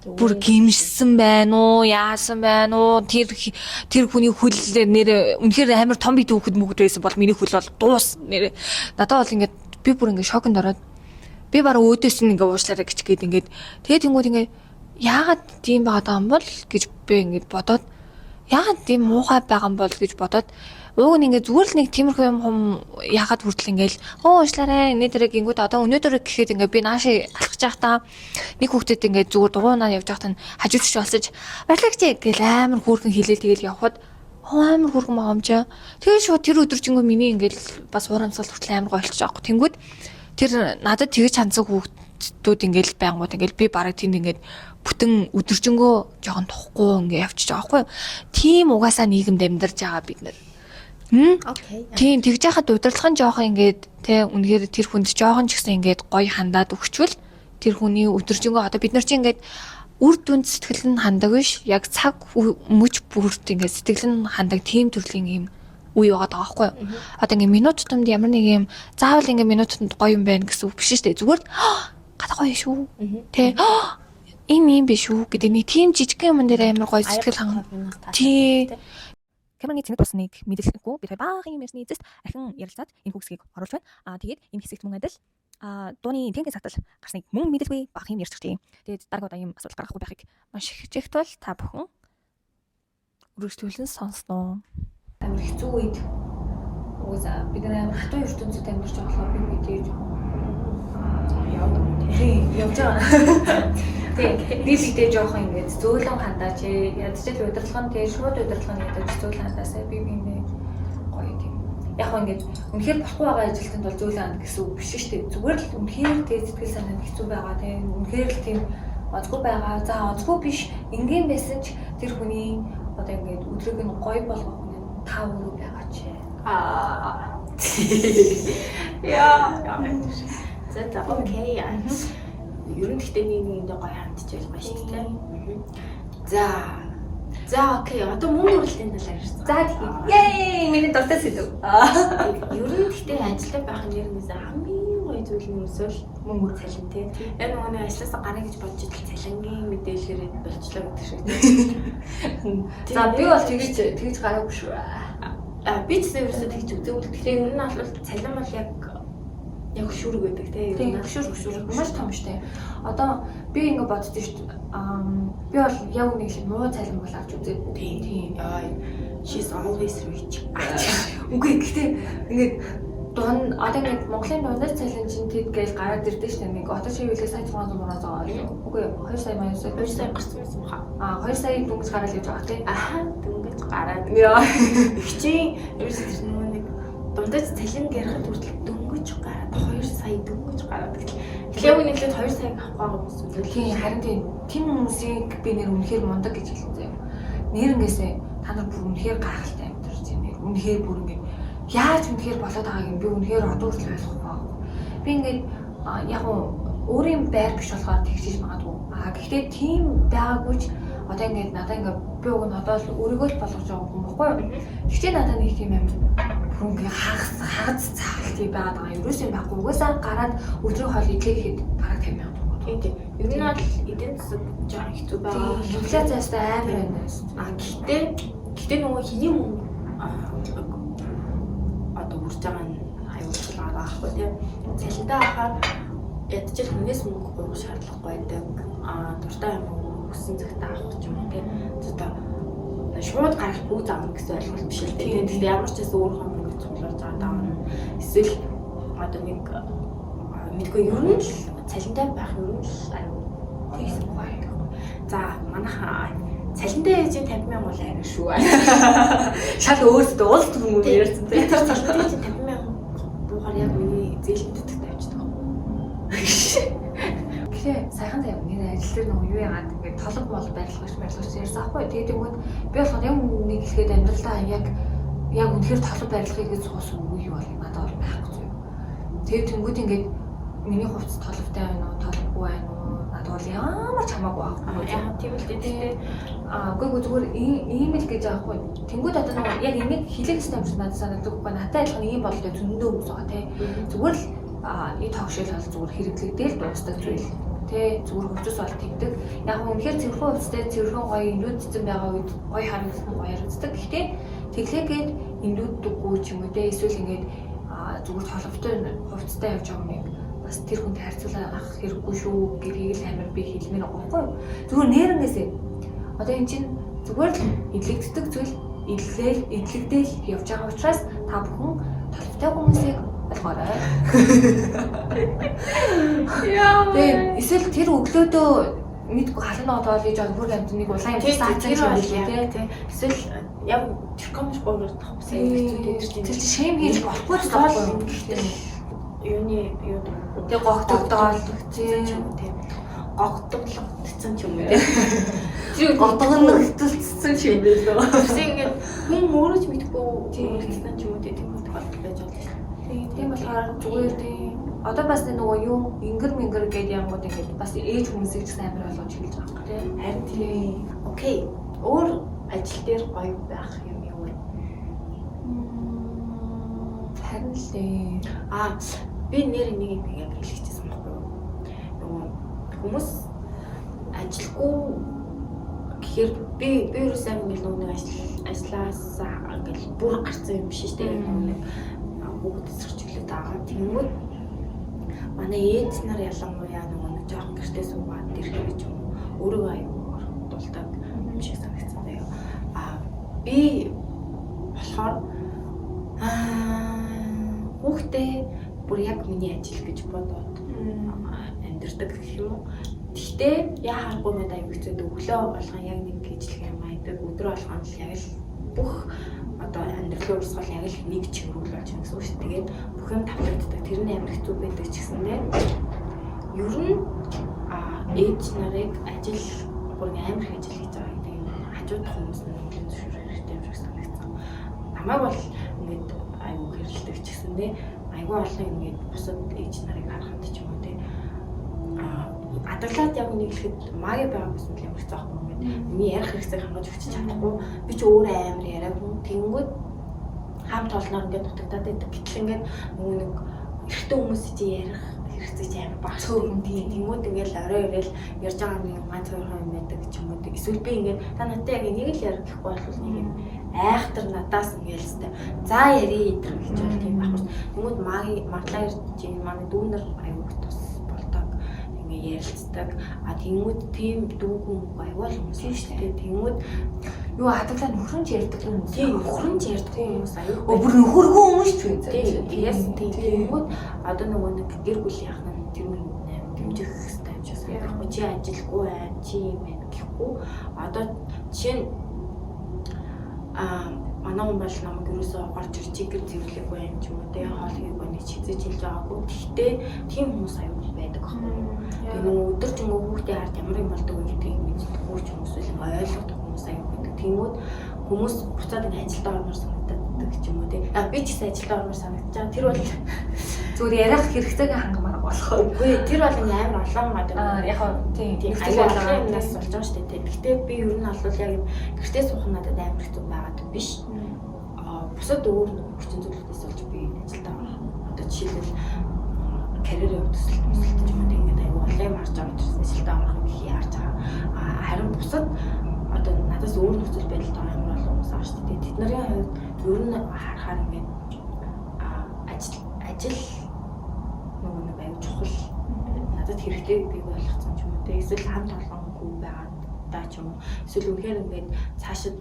Бүр гимшсэн байна уу, яасан байна уу? Тэр хүний хөл нэр үнэхээр амар том бит хүүхэд мөгд байсан бол миний хөл бол дуус нэр. Надад бол ингээд би бүр ингээд шоконд ороод би бараг өөдөөс нь ингээд уушлаарай гэж гээд ингээд тэгээд тэнгууд ингээд яагаад тийм байгаа юм бол гэж би ингээд бодоод, яагаад тийм муухай байгаа юм бол гэж бодоод, ууг нь ингээд зүгээр л нэг тиймэрхүү юм хум яагаад хүртэл ингээд өө уушлаарай энэ дээрээ гингүүд одоо өнөөдөр гэхэд ингээд би нааши алхаж байхдаа нэг хүүхдэд ингээд зүгээр дугуйнаа явж байхдаа хажууд ч олсож баярлагч гэл амар хөөрхөн хэлээл тэгэл явхад амар хөөрхөн байгаа юм чи. Тэгээд шууд тэр өдөржингөө миний ингээд бас уур амьсгал хүртэл амар гоё болчих жоох. Тэнгүүд тэр надад тэгж хандсан хүүхдүүд ингээд байнгут ингээд би бараг тэнд ингээд бүтэн өдөржингөө жоохон тухгүй ингээд явчихж байгаа байхгүй юу. Тийм угаасаа нийгэмд амьдарч байгаа бид нар. Okay. Тийм, тэгж яхад удирдлага нь жоохон ингээд те, үнэхээр тэр хүнд жоохон ч гэсэн ингээд гоё хандаад өгчвөл тэр хүний өдөржингөө одоо бид нар чи ингээд үр дүнд сэтгэл нь хандаг биш, яг цаг мөч бүрт ингээд сэтгэл нь хандаг тийм төрлийн юм үе байгаа даа байхгүй юу. Одоо ингээд минут тутамд ямар нэг юм заавал ингээд минут тутамд гоё юм байна гэсэн үг биш шүү дээ. Зүгээр гадаа гоё шүү. Тэ, энэ юм биш үү гэдэг нэг тийм жижигхэн юм дээр амар гоё сэтгэл хангах. Тий. Камерны цэнэг тусныг мэдээлэхгүй бид хоёр баахан юм ярьсны эцэст ахин ярилцаад энэ хэсгийг оруулж байна. Тэгээд энэ хэсэгт мөн адил дууны тэнхээ сатал гарсныг мөн мэдээлгүй баахан юм ярьчихжээ. Тэгээд дараагийн удаа ийм асуудал гаргахгүй байхыг маш их хичээх тул та бүхэн үргэлжлүүлэн сонсноо. Амар хэцүү үед угаасаа бид нар амар хатуу ертөнцид амьдарч байгаа болохоор би мэдээж Явдаг. Тийм, явж байгаа. Тийм, би бидээ жоохон ингэж зөөлөн хандаач. Ядчил удирдлага нь тэгээ шууд удирдлага нь ядаж зөөлөн хандаасаа би биндээ гоё тийм. Яг хөө ингэж үнэхээр болохгүй байгаа ажилтнанд бол зөөлөн ханд гэсэн үг биш шүү дээ. Зүгээр л үнэхээр тэгээ сэтгэл санаа хэцүү байгаа тийм. Үнэхээр л тийм онцгүй байгаа. За, онцгүй биш. Энгийн байсан ч тэр хүний одоо ингэж өдрийг нь гоё болгох хүн нь та өөрөө байгаа ч. Яа. За, okay. Ер нь гэхдээ нэг нэгэндээ гоё хандчихвал гоё шүү дээ. За. За, okay. Одоо мөнгө өрөлтийн талаар ярьсан. За, тийм. Yay! Миний дуртай сэдэв. Ер нь гэхдээ ажилтан байх нь ерөнхийдөө хамгийн гоё зүйл нь өсөөл Мөнгө. цалин тий. Яг нөгөө нэг ажлаасаа гарна гэж бодож идэл цалингийн мэдээлэлээр болчлоо гэдэг шиг. За, би бол тэгж гараагүй шүү. Би ч гэсэн ерөөсөө тэгж үзээгүй. Тэгэхээр ер нь бол цалин бол яг хөшүүрэг байдаг тий. Тийм, хөшүүр маш том штэ. Одоо би ингэ боддоо шүү дээ. Би бол яг үнийг л муу цалин бол авч үзээгүй. Тийм. Яа. She's always rich. Үгүй, гэхдээ ингээд дун одоо ингээд Монголын дундаж цалин чинь тэд гээл гараад ирдэ штэ. Нэг одоо чи юу лээ, сая 600 мураа. Үгүй, 2 сая маяг сая. 2 сая гарсан байсан баха. 2 сая дөнгөж гараад явж байгаа тий. Аа, дөнгөж гараад. Яа. Ихчийн ерөөсөө тэр нөгөө нэг дундаж цалин гэрхэд хүртэл дөнгөж гараад 2 сая дөнгөж гараад гэтэл тэгэхээр яг үнэхээр 2 сая авах байгаа хүмүүс үү? Тийм, харин тийм, тийм хүмүүсийг би нэр үнэхээр мундаг гэж хэлсэн заяа. Нэрнгээсээ та нар бүр үнэхээр гайхалтай амьдарч байна. Үнэхээр бүр ингээд яаж үнэхээр болоод байгааг нь би үнэхээр одоо хүртэл ойлгохгүй байна. Би ингээд яг өөрийн байр биш болохоор тэгжиж магадгүй. А гэхдээ тийм байгаагүй ч одоо ингээд надаа ингээд би уг нь одоо л өөрийгөө л болгож байгаа хүн баггүй юу? Тэгтээ надаа нэг тийм амар бүр ингээд хагас хагас цаалт байгаад байгаа. Ерөөсөө юм байхгүй. Угаасаа гараад өдрийн хоол идлээ гэхэд бараг 50 мянга төгрөг. Тийм тийм. Ер нь бол эдийн засаг жоохон хэцүү байгаа. Инфляц ястай амар байна. А гэхдээ нөгөө хэний мөнгө одоо үрж байгаа нь аюул байгаа байхгүй тийм. Цалинтаа авахаар ядчил хүнээс мөнгө гуйх шаардлагагүй байдаг. А дуртай юм хүссэн цагтаа авах ч юм уу тийм. Одоо шууд гарах пүүз авна гэсэн ойлголт биш л дээ. Тэгэхээр ямар ч байсан өөрийнхөө мөнгө цуглуулж байгаа даа. Эсвэл одоо нэг мэдгүй ер нь л цалинтай байх ер нь л аюул тийсэн гоё. За манайхаа цалинтай ээж 50 мянга бол арай шүү. Шал өөрсдөө улс төрмөр ярьсан тийм. Тэр цалинтай ээж 50 мянга буухаар яг миний зээлэн төтөг тавьчихдаг. Гэхдээ сайхан заяа нэр ажил дээр нөгөө юу яагаад ингээд толго мол барилгаж барилгаж ярьсан аахгүй. Тэгээд тэгвэл би болохоор яг нэг хэлэхэд амьдралдаа яг үнэхээр толго барилгыг гэж суусан үе юу бол надад бол байхгүй зөө. Тэгээд тэнгууд ингээд миний хувцас толготой байна уу, толгогүй байна уу? Надад бол ямар ч хамаагүй байхгүй. Яг тийм л дээ. Аа үгүй зүгээр ийм л гэж аахгүй. Тэнгүүд одоо нөгөө яг энийг хэлэх ёстой юм шиг надад санагддаг байхгүй. Надад адилхан ийм бодлоо зөндөө хүмүүс байгаа тий. Зүгээр л энэ тогшил бол зүгээр хэрэглэгдээл дуустдаг зүйл. Тэ зүгээр хувцас бол тэгдэг. Яг үнэхээр цэвэрхэн хувцастай цэвэрхэн гоё инрүүдсэн байгаа үед гоё харагдсан гоё харагддаг. Гэхдээ тэглээгээд инрүүддэггүй ч юм уу те эсвэл ингээд зүгээр толготой хувцастай явж байгаа хүнийг бас тэр хүнтэй харьцуулаад авах хэрэггүй шүү гэдгийг л амар би хэлмээр байгаа байхгүй юу. Зүгээр нэрнгээсээ одоо эн чинь зүгээр л эдлэгддэг зүйл эдлээл эдлэгдээл явж байгаа учраас та бүхэн толготой хүмүүсийг ойлгоорой. Яа. Тэгээ эсвэл тэр өглөөдөө мэдгүй халуун ногоо тоол хийж байгаа хөр амт нэг улаан юм саацсан юм билээ тий. Эсвэл яг тэркомж гуурах бас хэцүү тий. Тэр чинь шэм хийж болохгүй ч байхгүй юм. Гэхдээ юуны юу тэгээ гогдогдоол тий. Гогдоглогдсон ч юм уу тий. Тэр гогдогногдсон ч юм билээ. Тэгсэн ингээд хүн өөрөө ч мэдгүй өөрчлөсөн ч юм уу тий. Тийм тохиолдол байж болно шүү. Тийм болохоор зүгээр тийм. Одоо бас нөгөө юу ингэр мэнгэр гээд янгууд ингээд бас ээж хүмүүсийг ч гэсэн амар ойлгож хэлж байгаа юм тий. Харин тийм. Окей. Өөр ажил дээр гоё байх юм юу вэ? Харин л дээ. Аа би нэр нэг юм яг хэлчихсэн байхгүй юу? Нөгөө хүмүүс ажилгүй гэхээр би ерөөсөө ингээд нөгөө нэг ажлаас ингээд бүр гарцсан юм биш шүү дээ. Нөгөө нэг хүүхэд эсрэг чиглэлд байгаа. Тэнгүүд манай ээж нар ялангуяа нөгөө нэг жоохон гэртээ суугаад ирэх гэж юм уу өөрийгөө аюу орхидулдаг юм шиг санагдсан заяа. Аа би болохоор хүүхдээ бүр яг миний ажил гэж бодоод амьдардаг гэх юм уу. Гэхдээ яа харахгүй мэд аюу хэцүү өглөө болгон яг нэг ижлэх юм айдаг, өдрөө болгон л яг л бүх одоо амьдралын урсгал яг л нэг чигрүүл болж байна гэсэн үг шүү. Тэгээд бүх юм тавлагддаг. Тэр нь амар хэцүү байдаг ч гэсэндээ ер нь ээж нарыг ажил бүр амар их ажил хийж байгаа гэдэг юм хажуудах хүмүүс нь нөлөө зөвшөөрөх хэрэгтэй юм шиг санагдсан. Намайг бол ингээд аюу хэрэлдэг ч гэсэндээ айгүй олон ингээд бусад ээж нарыг харахад ч юм уу те адаглаад яг үнийг хэлэхэд маги байгаа гэсэн л ямар хэцүү байхгүй ингээд миний ярих хэрэгцээг хангаж өгч чадахгүй би ч өөрөө амар яриаггүй тэгэнгүүт хамт олноор ингээд дутагдаад байдаг. Гэтэл ингээд нөгөө нэг эрэгтэй хүмүүс чи ярих хэрэгцээ чи амар бага цөөхөн тийм. Тэнгүүд ингээд орой ирээл ярьж байгаа нэг ганц хоёр юм байдаг ч юм уу. Эсвэл би ингээд та надтай яг энийг л ярих гэхгүй бол нэг юм айхтар надаас ингээд л хэвээр за яри идэр гэж бол тийм байхгүй. Тэнгүүд маги марлаа ирж манай дүүнер аюух тус болдог. Ингээд ярилцдаг. А тэнгүүд тийм дүүгүн аюул хүмүүс тийм шүү дээ. Тэнгүүд юу хадгалаа нөхрөн ч ярьдаг хүмүүс. Тийм, нөхрөн ч ярьдаг хүмүүс аюул. Өө бүр нөхөргөө хүмүүс ч үү. Тийм, yes тийм. Тэнгүүд одоо нөгөө нэг гэр бүлийнх нь тэр үнд дэмжих хэрэгтэй юм шиг санагдахгүй. Чи ажилгүй байна, чи юм байна гэхгүй. Одоо жишээ нь манай хүн бол намайг ерөөсөө гарч ирж чи гэр цэвэрлээгүй юм ч юм уу те хоол хийгээгүй нэг хизээж хэлж байгаагүй. Гэхдээ тийм хүмүүс аюул байдаг аахгүй юу. Тэгээ нөгөө өдөржингөө хүүхдээ хард ямар юм болдог вэ гэдгийг мэддэггүй ч юм эсвэл ойлгодог хүмүүс аюул байдаг. Тэнгүүд хүмүүс буцаад ингэ ажилдаа ормоор санагдаад байдаг. ч юм уу тий. А би ч гэсэн ажилдаа ормоор санагдаж байгаа. Тэр бол зүгээр ярих хэрэгцээгээ хангамаар болох. Үгүй, тэр бол ингээ амар олон одоо яг тийм нөхцөл байдал юмнаас болж байгаа шүү дээ. Гэхдээ би ер нь бол яг юм гэртээ суух нь надад амар хэцүү байгаад биш. Бусад өөр хүчин зүйлүүдээс болж би ажилдаа орох. Одоо жишээлбэл карьерийн хувьд төсөлт мөсөлт ч юм уу ингээд аюу олон юм харж байгаа учраас ажилдаа орох юм их харж байгаа. Харин бусад одоо надаас өөр нөхцөл байдалд байгаа амар олон хүмүүс байгаа шүү дээ. Тэд нарын хувьд ер нь харахаар ингээд ажил нөгөө нэг аюу чухал надад хэрэгтэй гэдгийг ойлгоцсон ч юм уу те. Эсвэл хамт олонгүй байгаа даа ч юм уу. Эсвэл үнэхээр ингээд цаашид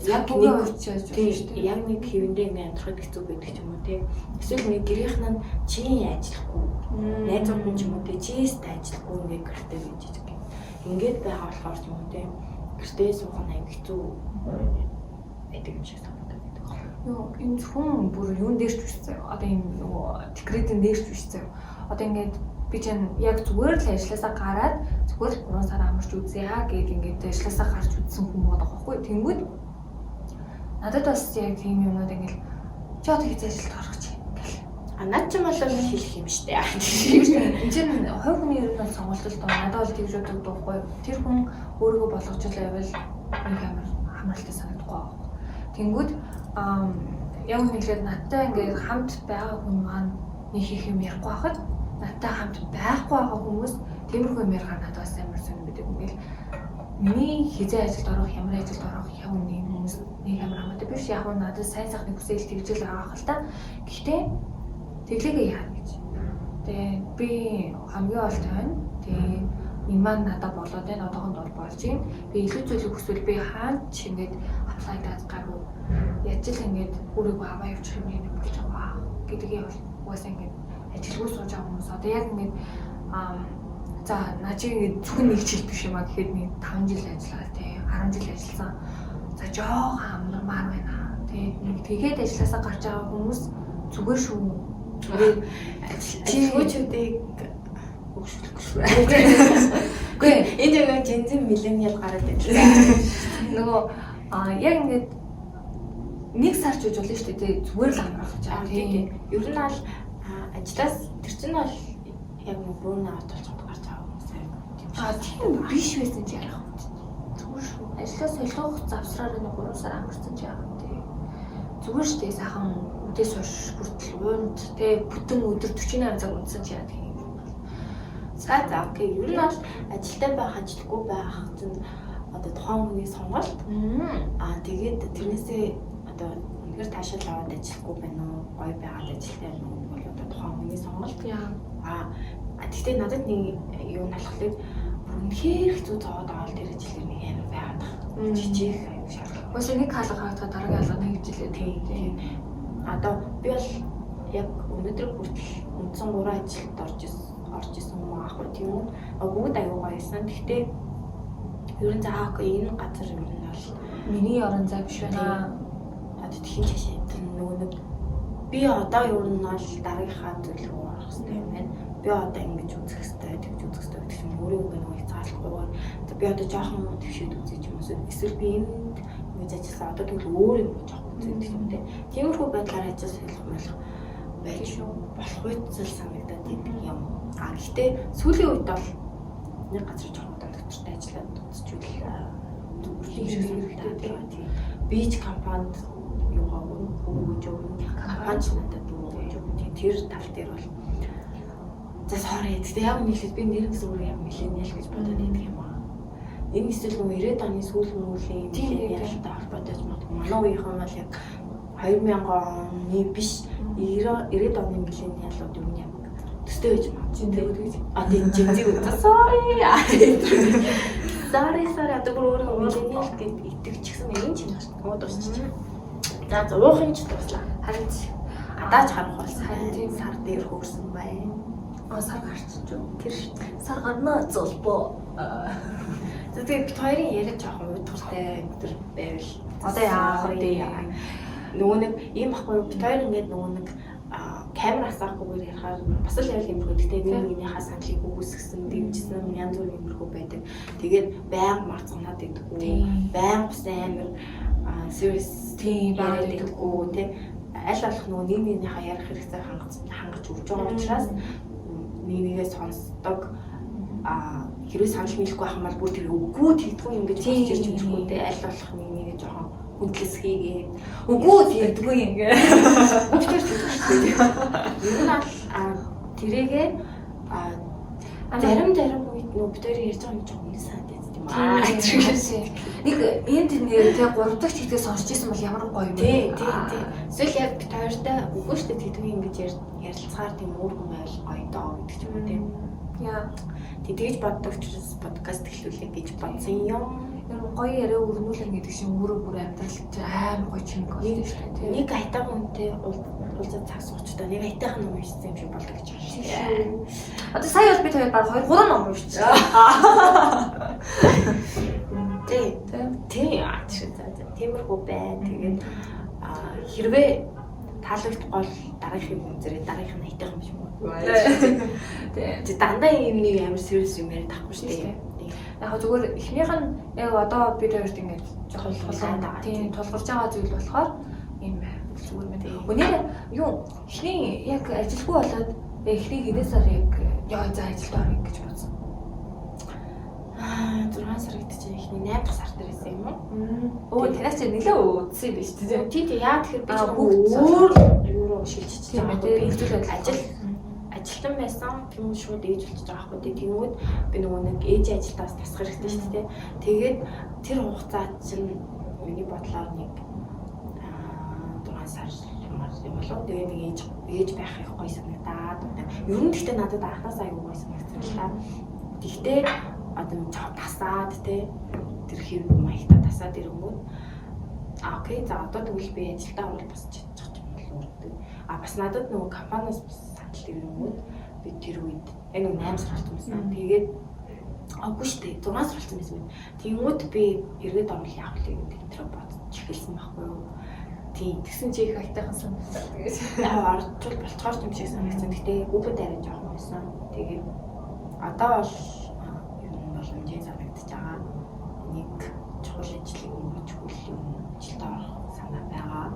яг нэг тийм яг нэг хэвэндээ ингээд амьдрахад хэцүү байдаг ч юм уу те. Эсвэл ингээд гэрийнх нь чи ажиллахгүй, найзууд нь ч юм уу те, чист ажиллахгүй ингээд гэртээ байж байгаа. Ингээд байгаа болохоор ч юм уу те, гэртээ суух нь аюу хэцүү байдаг юм шиг санагдаад байдаг. Юу энэ зөвхөн бүр юун дээр ч биш заяа. Одоо энэ нөгөө декретэн дээр ч биш заяа. Одоо ингээд би чинь яг зүгээр л ажилласаа гараад зүгээр л 3 сар амарч үзье гээд ингээд ажилласаа гарч үзсэн хүн байгаа байхгүй. Тэнгүүд надад бас яг тийм юмнууд ингээд чи одоо хэзээ ажилд орох чи гэл. А над ч юм бол хэлэх юм штэ. Энэ чинь хувь хүний ер нь бол сонголт л доо. Надад бол тэгж боддог байхгүй. Тэр хүн өөрийгөө болгож л байвал нэг амар хамааралтай санагдахгүй байхгүй. Тэнгүүд яг үнэхээр надтай ингээд хамт байгаа хүн маань нэг их юм ярихгүй байхад надтай хамт байхгүй байгаа хүмүүс тиймэрхүү юм ярихаар надад бас амар сонир байдаг. Ингээл миний хэзээ ажилд орох, ямар ажилд орох яг үнэ хүмүүс нэг амар хамаатай биш. Яг нь надад сайн сайхны хүсэл тэгжэл байгаа хэл та. Гэхдээ тэглээгээ яана гэж. Тэгээ би хамгийн олтой байна. Тэгээ энэ маань надад болоод байна. Одоохонд бол болж байна. Би илүү зүйлийг хүсвэл би хаана ч ингээд apply даад гаргүй. Яаж л ингээд өөрийгөө аваа явуучих юм нэг болж байгаа гэдгийг бол угаасаа ингээд ажилгүй сууж байгаа хүмүүс одоо яг ингээд за наа чи ингээд зөвхөн нэг жил биш юм а гэхэд нэг 5 жил ажиллаа тий 10 жил ажилласан. За жоохон амармаар байна. Тий нэг тэгээд ажилласаа гарч байгаа хүмүүс зүгээр шүү. Зүгээр ажилгүйчүүдийг өгшүүлэхгүй шүү. Үгүй энэ нэг Gen Z millennial гараад ирлээ. Нөгөө яг ингээд нэг сар ч үж болно шүү дээ тий зүгээр л амрах гэж байгаа. Тий. Ер нь аль ажлаас тэр чинь бол яг нэг burn out болчиход гарч байгаа хүмүүс аа. Тийм биш байсан чи ярих вэ? Зүгээр шүү. Ажлаас солих завсраар нэг 3 сар амарсан чи яах вэ? Зүгээр шүү дээ. Сайхан үдээс хойш хүртэл уунд тий бүтэн өдөр 48 цаг унтсан чи яах юм. За за окей. Ер нь бол ажилтай байх, ажилгүй байх чинь одоо тухайн хүний сонголт. Тэгээд тэрнээсээ одоо үнэхээр таашаал аваад ажиллахгүй байна уу? Гоё байгаад ажилтай байна уу? Бол одоо тухайн хүний сонголт. Гэхдээ надад нэг юу нь болохоор үнэхээр хэцүү зовоод байгаа л тэр ажил нэг амар байгаад байгаа. Жижиг аюу шаардлага. Уусаа нэг хаалга хаагдахад дараагийн хаалга нэг жилээ. Тийм. Одоо би бол яг өнөөдөр хүртэл үндсэн 3 ажилд орж исэн юм аахгүй тийм үү? Бүгд аюу гоё байсан. Гэхдээ ер нь за окей энэ газар ер нь бол миний орон зай биш байна. Одоо тхэн чашаа тэр нөгөө нэг би одоо ер нь бол дараагийнхаа зүйл рүү орох хэрэгтэй юм байна. Би одоо ингэж үзэх хэрэгтэй, тэгж үзэх хэрэгтэй гэдэг чинь өөрийгөө нөгөө хязгаарлахгүйгээр би одоо жоохон твшээд үзье юм уу? Эсвэл би энд ингэж ажилласан одоо тэгвэл өөр юм жоох үзье гэх юм те. Тиймэрхүү байдлаар ажил солих молох байж болох үйл санагдаад байдаг юм. А гэхдээ сүүлийн үед бол нэг газар жоохон удаан доктортой ажиллаад үзчихвэл зүгээр шиг хэрэгтэй тийм. Би ч компанид юугаа өгөөж өгнө. Компани ч надад өгөөж өгнө. Тэр тал дээр бол за sorry. Гэхдээ яг нийлээд би нэрнээс өөр яг millennial гэж бодоод байдаг юм аа. Энэ эсвэл нөгөө 90-ад оны сүүл мүүлийн millennial-тай холбоотой ч магадгүй. Манай үеийнхэн бол яг 2000 оны биш 90-ад оны millennial-ууд юу юм яг төстэй байж магадгүй. А тийм Gen Z үү. Sorry. Sorry sorry. Одоо бүр өөрөө millennial гэд итгэжчихсэн энэ ч юм уудусчих. За уух юм ч дуслаа. Харин гадаач харах болсон. Харин тийм сар дээр хөөрсөн байна. А сар гарч ч юу? Тэр шүү. Сар гарнаа золбоо. За тэгээ бит хоёрын яриа жоохон уйдгартай өндөр байвал одоо яах вэ? Нөгөө нэг ийм ахгүй бит хоёр ингээд нөгөө нэг камер асаахгүйгээр ярихаар бас л яг иймэрхүү. Гэтэ нэг нэгнийхээ саналыг үгүйсгэсэн, дэмжсэн янз бүрийн иймэрхүү байдаг. Тэгээд байнга марцганаад идэггүй, байнга бас амар Serious Тийм яриад байгаад байдаггүй тий. Аль болох нөгөө нэг нэгнийхээ ярих хэрэгцээг хангаж хангаж өгч байгаа учраас нэг нэгээ сонсдог, хэрвээ санал нийлэхгүй байх юм бол бүр тэр үгүй тэгдэггүй юм гэж бодож ирж мэдрэхгүй тий. Аль болох нэг нэгээ жоохон хүндлэсхийгээд. Үгүй тэгдэггүй юм гээ. Үгүй тэгдэггүй. Ер нь бол тэрээгээ зарим зарим үед нөгөө бид хоёрын ярьж байгаа юм жоохон үнэн санагдаад юм аа. Нэг энд нэр те гурав дахь чигтээ сонсч ирсэн бол ямар гоё юм бэ? Тий, тий, тий. Эсвэл яг бид хоёртой үгүй шүү дээ тэгдэггүй юм гэж ярилцгаар тийм өөр хүн байвал гоё доо гэдэг ч юм уу тий. Яа. Тий, тэгж боддог учраас подкаст эхлүүлээ гэж бодсон юм. Ер нь гоё яриа өрнүүлэн гэдэг чинь өөрөө бүр амьдрал чинь амар гоё чимэг болдог шүү дээ тий. Нэг айтайхан хүнтэй уулзаад цаг суучихдаа нэг айтайхан ном уншсан юм шиг болдог гэж байна шүү дээ. Одоо сая бол бид хоёр баг 2 3 ном уншчихлаа. Тий. Тий. За за. Тиймэрхүү байна. Тэгээд хэрвээ таалагдахгүй бол дараагийнхыг үзээрэй. Дараагийнх нь айтайхан юм шиг үү. Тий. Дандаа юм нэг амар serious юм яриад тахгүй шүү дээ. Яг зүгээр эхнийх нь яг одоо бид хоёрт ингээд жоохон Тулгараад байгаа. Тийм, тулгарч байгаа зүйл болохоор юм байна. Зүгээр мэн. Өнөө юу эхний яг ажилгүй болоод яг эхний хэдэн сар яг яа за ажилд орё гэж бодсон. 6 сар гэдэг чинь эхний 8 дахь сар дээр байсан юм уу? Өө танаас чи нэлээ удсан юм биш үү? Тий, тий, яа тэгэхээр би ч хүүхд өөр юу руу шилжиж Тийм байгаа ээ. байхгүй. Нөхцөл байдал Ажил ажилтан байсан. Тийм шууд ээж болчихж байгаа байхгүй. Тий, тэгмүүд би нөгөө нэг ээж ажилдаас тасах хэрэгтэй шүү дээ. Тэгээд тэр хугацаа чинь миний бодлоор нэг 6 сар юм болов. Тэгээ нэг ээж ээж байх их гоё санагдаад. Ер нь гэхдээ надад анханасаа аюу гоё санагдсан л та. Тэгтээ одоо нэг жоо тасаад те тэр хэв маягта тасаад ирэнгүүт окей, за одоо тэгвэл би ажилдаа орвол бас чадчих юм болов гэдэг. Бас надад нөгөө компаниас бас санал ирэнгүүт би тэр үед яг нөгөө 8 сар болсон байсан. Тэгээд үгүй шүү дээ 6 сар болсон байсан байна. Тэнгүүд би эргээд орвол яах вэ гэдэг тэр бодож эхэлсэн байхгүй юу. Тийм. Тэгсэн чи их айтайхан санагдаад тэгэж. Яг орчвол болцохоор юм шиг санагдсан. Гэтэ хүүхэд арай жоохон байсан. Тэгээд одоо бол ер нь боломжийн санагдаж байгаа. Нэг чухал ажлыг нөгөө чухал юм ажилд орох санаа байгаа.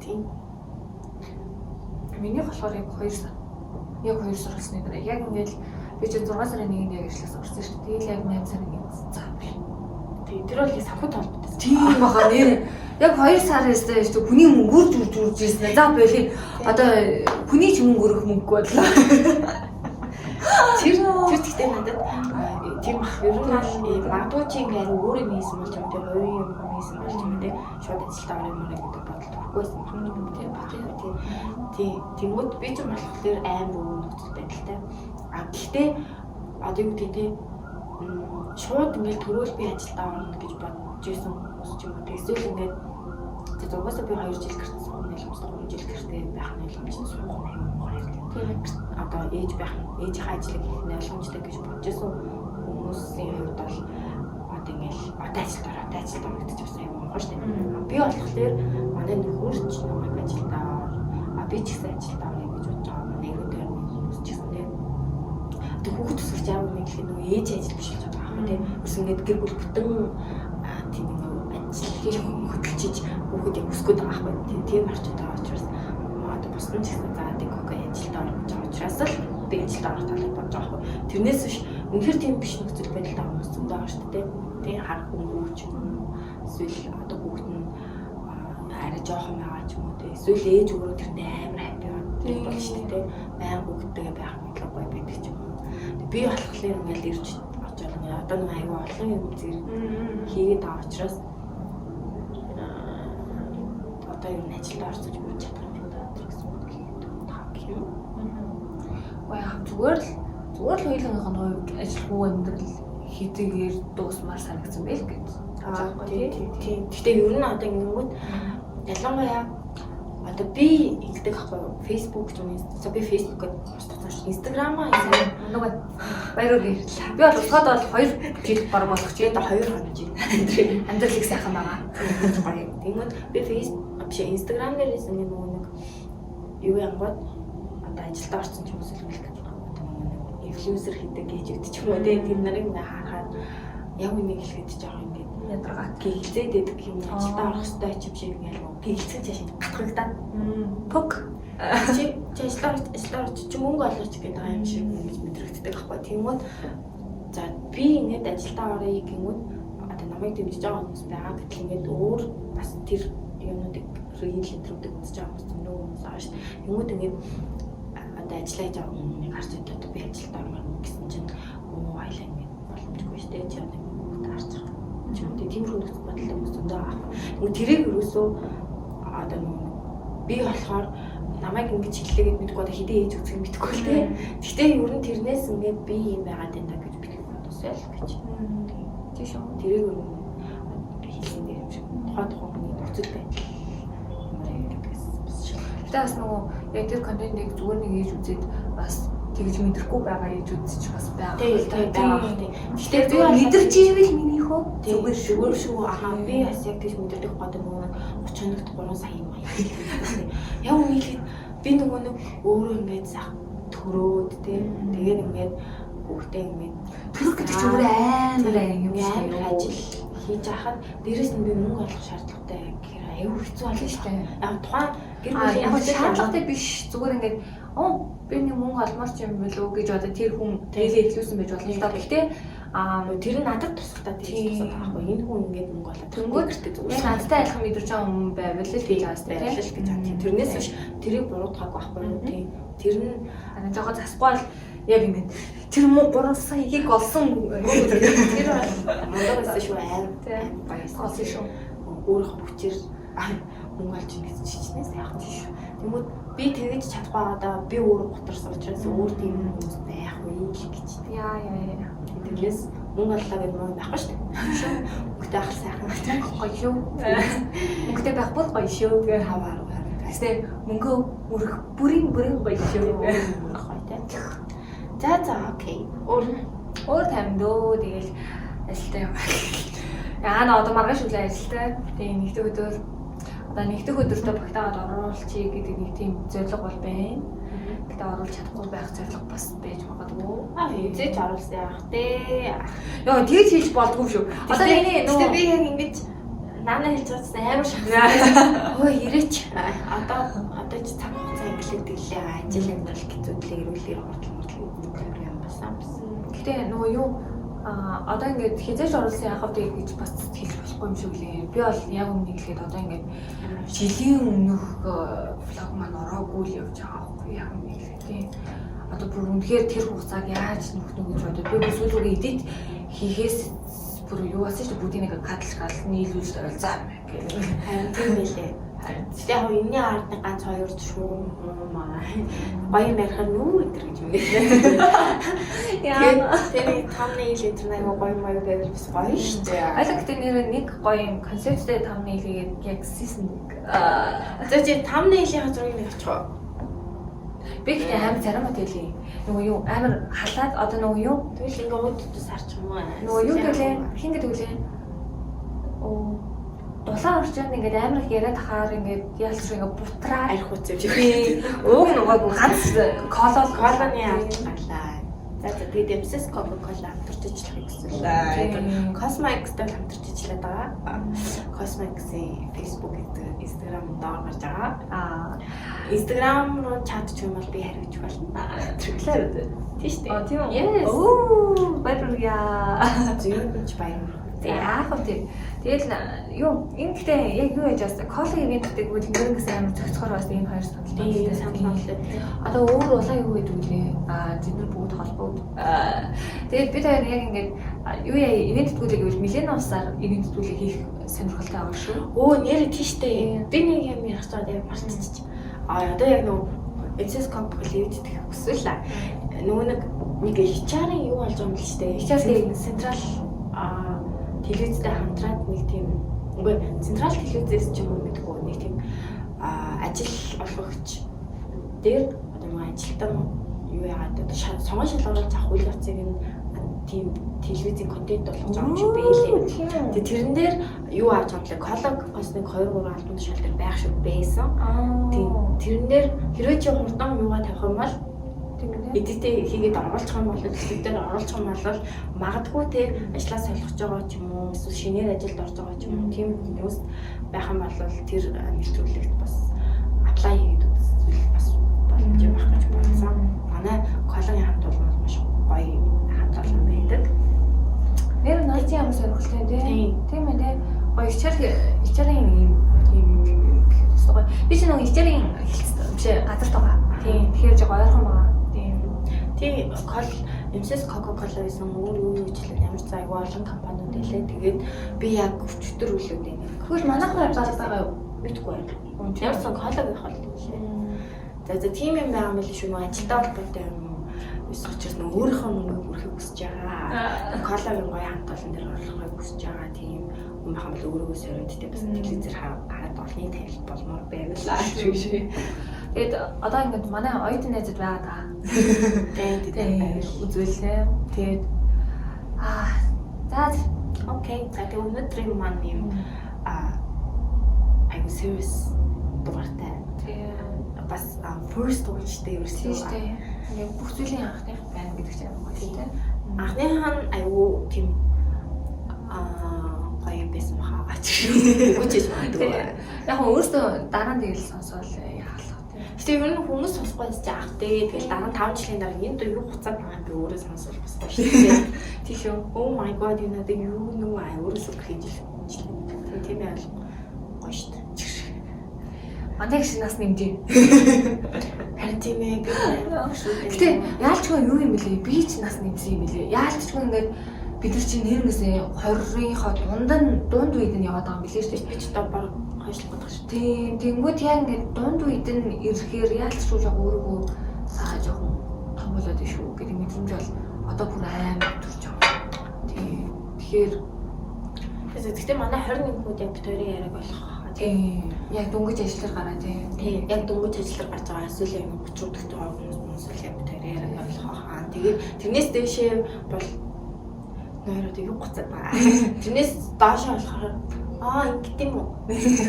Тийм. Миний болохоор яг 2 сар. Яг 2 сар болсны дараа яг ингээд би чинь 6 сарын 1-нд яг ажилласан орсон шүү дээ. Тэгэл яг 8 сарын 1-нд за. Тийм. Тэр бол санхүү толботой. Тийм баха нэр. Яг 2 сар байсан шүү дээ. Хүний мөнгөөр зүрж үрж ирсэн. За боли. Одоо хүний ч мөнгө өрөх мөнгөгүй боллоо. Тэр тэр гэхдээ надад тийм ах ер нь бол магадгүй чи ингээ ари өөр юм хийсэн бол ч юм те хувийн юм хийсэн бол ч юм те шууд ажилдаа орох юм гэдэг бодол төрөхгүй байсан байна тийм ба тийм тий. Тэнгүүд би ч болохоор амар өөр нөхцөл байдалтай. Гэхдээ одоо юу гэдэг те шууд ингээл төрөөл би ажилдаа орно гэж бодож исэн хүмүүс ч юм уу. Эсвэл ингээд зугасаа би 2 жил гэрт суух ойлгомжтой, 3 жил гэртээ байх нь ойлгомжтой, суух нь аюу муухай хэрэгтэй. Одоо ээж байх нь ээжийнхээ ажлыг хийх нь ойлгомжтой гэж бодож исэн хүмүүсийн хувьд бол одоо ингээл одоо ажилд ор, одоо ажилд ор гэдэг чинь бас аюу муухай шүү дээ. Би болохоор манай нөхөр ч намайг ажилдаа ор, би ч гэсэн ажилдаа орё гэж бодож байгаа. Манай эргэн тойрны хүмүүс ч гэсэн тийм. Одоо хүүхэд өсгөж аав нэг гэхэд нөгөө ээж ажил биш болж байгаа байхгүй тийм. Ерөөс ингээд гэр бүл бүтэн тийм нэг ажил хөдөлчиж хүүхэд яг өсгöd байгаа байхгүй тийм. Тийм орчинд байгаа учраас одоо бусдын ч гэсэн за тэг окей ажилдаа орно гэж байгаа учраас л би ажилдаа орох талаар бодож байгаа байхгүй. Тэрнээс биш үнэхээр тийм биш нөхцөл байдалтай хүмүүс зөндөө байгаа шүү дээ. Тийм хар хөнгүү ч юм уу эсвэл одоо хүүхэд нь арай жоохон байгаа ч юм уу тийм. Эсвэл ээж өөрөө тэрнээ амар хаппи болно шүү дээ. Баян хүүхэдтэйгээ байх мэтлэг гоё байдаг ч юм уу. Би болохоор ингээл ирж очоод ингээ одоо нэг аюу олон юм зэрэг хийгээд байгаа учраас одоо ер нь ажилдаа орсон ч бүр чадах юм байна даа гэсэн бодлоо таа гэх юм. Уу яа зүгээр л хоёулынх нь хувьд ажилгүй амьдрал хэдийгээр дуусмаар санагдсан байл гэж. Тийм тийм. Гэтэ ер нь одоо ингэнгүүт ялангуяа одоо би ингэдэг байхгүй юу? Facebook ч юм уу. Би Facebook-д устгасан шүү. Instagram-аа нөгөө баяр хүргэе. Би бол устгаад бол 2 жил баг болох чи одоо 2 хоног жин. Амьдрал их сайхан байгаа. Гоё. Тэгмэд би Facebook биш Instagram дээрээс ингэ нөгөө нэг юу янгууд одоо ажилдаа орсон ч юм уу эсвэл одоо нөгөө нэг инфлюенсер хийдэг гэж үүдчих юм уу те. Тэр нарыг ингээ харахад Яг үнийг хэлэхэд жоохон ингээд Ядаргаа. гэлзээд байдаг юм, ажилдаа орох ёстой ч юм шиг ингээд гэлцэн чааш гатгагдаад. Пок. Чи чи ажиллаа орч чи мөнгө олооч гэдэг байгаа юм шиг ингэж мэдрэгддэг байхгүй. Тэнгүүд за би ингээд ажилдаа оръё гингүүд одоо намайг дэмжиж байгаа хүмүүс байгаа гэтэл ингээд өөр бас тэр юмнуудыг reel энтрүүдийг үзэж байгаа хүмүүс зөндөө хүмүүс байгаа шүү дээ. Тэнгүүд ингээд одоо ажиллаа хийж байгаа хүмүүнийг харж одоо би ажилдаа ормоор гэсэн чинь өө хоёлаа ингээд боломжгүй шүү дээ. Чи одоо ингээд хүүхдээ харж байгаа. Чи юм тиймэрхүү нөхцөл байдалтай хүмүүс зөндөө байгаа байхгүй. Тэнгүүд тэрийг ерөөсөө одоо нөгөө би болохоор намайг ингэж хэллээ гэд мэдэхгүй, одоо хэдий ээж үзэх юм мэдэхгүй л те. Гэхдээ ер нь тэрнээс ингээд би юм байгаад байна гэж би бодосоо л гэж. Тийм шүү. Тэрийг ер нь хэлсэн дээр юм шиг тухайн тухайн хүний нөхцөл байдал ямар юм гэдгээс бас шалтгаална. Гэтэ бас нөгөө яг тэр контентыг зүгээр нэг ээж үзээд бас тэгж мэдрэхгүй байгаа ээж үзэж бас байгаа. Тийм тийм байгаа. Тийм. Гэтэ би бол мэдэрч ивэл минийхөө зүгээр зүгээр шүү. Аха, би бас яг тэгж мэдэрдэг байхгүй, нөгөө 30 хоногт 3 сая юм аа. Яг үнэхээр би нөгөө нэг өөрөө ингээд сах төрөөд тий. Тэгээд ингээд хүүхдээ ингээд төрөх гэдэг чинь өөрөө амар юм амар ажил хийж хахад дээрэс нь би мөнгө олох шаардлагатай гэхээр аюу хэцүү болно шүү дээ. Яг тухайн гэр бүлийн яг шаардлагатай биш, зүгээр ингээд оо би нэг мөнгө олмоор ч юм болов гэж одоо тэр хүн тэлээ эхлүүлсэн байж болно л да. Гэхдээ тэр нь надад тусахтаа тийм тусаад байгаа байхгүй. Энэ хүн ингээд мөнгө олоод Тэнгүүд гэртээ зүгээр яг надтай адилхан мэдэрч байгаа хүн байвал л гэж байгаа сте байвал л гэж байгаа. Тэрнээс биш тэрийг буруутгаагүй байхгүй юу? Тийм. Тэр нь аа жоохон засахгүй бол яг ингээд тэр муу 3 саяыг олсон тэр бол мундаг байсан шүү, аим гоё олсон шүү. Өөрийнхөө хүчээр мөнгө олж ийн гэж чичнээс яах вэ шүү. Тэнгүүд би тэгэж чадахгүй байгаадаа би өөрөө гутарсан учраас өөр тийм хүмүүс байхгүй л гэж. Яа яа яа. Тэрнээс мөнгө оллоо гэдэг мөн байхгүй шүү дээ. Мөнгөтэй ах сайхан гоё шүү. Мөнгөтэй байх бол гоё шүү. Хаваар хараа. Тэсээ мөнгө өрөх бүрийн бүрийн гоё шүү. Мөнгө гоё те. За за окей. Өөр өөр таймдөө тэгэл ажилтаа яваа. Яа на одоо маргааш үлээ ажилтаа. Тэгээ нэгдэх өдөр одоо нэгдэх өдөртөө багтаагаад оруулчихъя гэдэг нэг тийм зорилго бол байна. Гэтэ оруулж чадахгүй байх зорилго бас байж магадгүй. Аа хэзээ ч оруулсан яах те. Йоо тэгж хийж болдгоо шүү. Одоо миний нөгөө би яг ингэж нана хэлж байгаас амар шахсан. Хөө ирээч. Одоо одоо ч цаг хугацаа инглээд ирлээ. Ажил амьдрал хэцүүдлээ ирүүлээ хурдл мурдл юм болсон. Гэтэ нөгөө юу одоо ингээд хизээж оруулсан яхав дээ гэж бас хэлж болохгүй юм шиг лээ. Би бол яг өмнө хэлээд одоо ингээд жилийн өмнөх влог маань ороогүй л явж байгаа байхгүй яг өмнө хэлээд тийм. Одоо бүр үнэхээр тэр хугацааг яаж нөхнө гэж бодод би бүр сүүл рүүгээ эдит хийхээс бүр юу болсон шүү дээ, бүгдийг нэг кадлж гал нийлүүлж дараал за гэх. Харин тийм байлээ. Гэтэ яг энэний ард нэг ганц хоёр шугам маа. Гоё юм ярихаар нүү энэ гэж юм. Яа. Тэр нэг thumbnail энэ төр айгу гоё моё байвал бас гоё шүү дээ. Аль гэтэ нэр нэг гоё юм концепттэй thumbnail хийгээд яг season 1. За чи thumbnail-ийн зургийг нэг очих уу? Би гэтэ амар царай мот хэлээ. Нөгөө юу амар халаад одоо нөгөө юу Тэгвэл ингээ ууд төс харчих юм уу? Нөгөө юу гэлээ? Хин гэдэг үлээ? Оо дулаан орчинд ингээд амар их яриад хахаар ингээд яалч ингээд бутраа арх үз юм шиг. Ууг нугаагүй ганц коло Колоны ард гарлаа. За за тэгээд MSS Coca-Cola хамтарч ажиллахыг хүсэлээ. Cosmo X-тэй хамтарч ажиллаад байгаа. Cosmo X-ийн Facebook, Instagram доор гарч байгаа. Аа Instagram руу чат ч юм бол би хариуч болно. Тэглээ. Тийм шүү дээ. Аа тийм үү? Yes. Оо баярлалаа. Зүйн ч баяр. Тэг яах вэ тий. Тэгэл юу энэ гэхдээ яг юу яаж бас кола ивент гэдэг үйл нэрнгэс амар зохицохоор бас энэ хоёр санал Тийм санал боллоо. Одоо өөр улаан юу гэдэг үлээ? Аа тэд нар бүгд холбогд. Тэгээд бид хоёр яг ингээд юу яа ивент тгүүлээ гэвэл нэлээд усаар ивент тгүүлээ хийх сонирхолтой байгаа шүү. Өө нэр тийштэй. Би нэг юм ярих чад яг мартчих. Аа одоо яг нөгөө MSS Coca-Cola ивент гэх хүсвэл нөгөө нэг нэг HR-ын юу болж байгаа юм л шүү дээ. HR-ийн централ телевизтэй хамтраад нэг тийм үгүй централ телевизээс ч юм уу мэдгүй нэг тийм ажил олгогч дээр одоо нэг ажилтан юу яагаад одоо сонгон шалгаруулж авах үйл явцыг нь тийм телевизийн контент болгож байгаа юм шиг байлээ. Тэгээ тэрэн дээр юу авч байгаа юм бэ? Колог бас нэг 2 3 албан тушаал дээр байх шиг байсан. Тийм тэрэн дээр хэрвээ чи хурдан юугаа тавих юм бол тийм тийм. Edit хийгээд оруулах юм бол, дэлгүүр дээр оруулах юм бол магадгүй те ажлаа солих байгаа ч юм уу, эсвэл шинээр ажилд орж байгаа ч юм уу, тийм хүмүүс байх юм бол тэр нэвтрүүлэгт бас apply хийгээд үзвэл бас боломж байх гэж бодсон. Манай Колагийн хамт олон бол маш гоё хамт олон байдаг. Нэр наа чи ямар сонирхолтой тий. Тийм. Тийм ээ тий. Гоё HR-ийн юм юм юм гоё. Би чи нөгөө HR-ийн хэлц биш газарт байгаа. Тийм. Тэгэхээр жоо ойрхон байгаа. Тийм. Тийм, кол MCS Coca-Cola байсан, өөр юу юу ч л ямар ч айгүй олон компаниуд байлээ. Тэгээд би яг өчтөр үлээд байна. Тэгвэл манайх баг байгаа юу? Мэдгүй байна. Ямар ч сан Колагийнх бол тийм. За, тийм юм байгаа юм байл шүү. Нөгөө ажилтаа холбоотой юм уу? Эсвэл учраас нөгөө өөрийнхөө мөнгөийг үрхийг хүсэж байгаа. Колагийн гоё хамт олон дээр орлохыг хүсэж байгаа. Тийм юм байх юм бол өөрийгөө сориод те бас телевизээр хараад олонний танил болмоор байна л аа. Тэгээд одоо ингээд манай оюутан найзууд байгаа даа. Тийм. Үзүүлээ. Тэгээд за. Okay. За, тэгээ өнөөдрийн маань юм айгу serious дугаартай. Тийм. Бас first one шүү дээ Тийм ерөөсөө. шүү дээ. Ингээд бүх зүйлийн анхных байна гэдэг чинь амар гоё шүү дээ. Анхных нь айгу тийм гоё юм байсан баха. Үгүй ч хийж магадгүй. Яг нь өөрөөсөө дараа нь тэгэл сонсоол яалах тийм. Гэтэ ер нь хүмүүс сонсохгүй байсан чи ах дээ. Тэгэл дараа нь 5 жилийн дараа энэ дуу юу хуцаад байгаа юм би өөрөө сонсвол бас гоё шүү дээ. Тийм шүү. Oh my God, энэ надад юу нү аа өөрөөсөө cringe л. Тийм ээ, гоё шүү дээ. Манай гişнаас нас нэмжээ. Харин тийм ээ, би амар шүү дээ. Гэтэ яалчгүй юу юм бэлээ? Би ч нас нэмсэн юм бэлээ. Яалчгүй ингээд бид нар чинь нэрнээсээ 20-ынхоо дунд нь дунд үед нь яваад байгаа юм билээ шүү дээ. Би ч одоо баг хойшлох гэдэг шүү. Тийм, тэнгүүд яг ингээд дунд үед нь ирэхээр яалчгүй жоо өөрийгөө цаа жоохон том болоод шүү гэдэг мэдрэмж бол одоо бүр амар төрж байгаа. Тийм. Тэгэхээр Гэхдээ манай 21 хүмүүс яг бид хоёрын яриаг болох хаа. Тийм, яг дөнгөж ажиллаар гараа тийм. Тийм, яг дөнгөж ажиллаар гарч байгаа, эсвэл яг 30 дэх байгаа хүмүүс л яг бид хоёрын яриаг болох хаа. Тэгээд тэрнээс дээшээ бол нойроод юу гоцоод байгаа. Тэрнээс доошоо болохоор ингэт юм уу?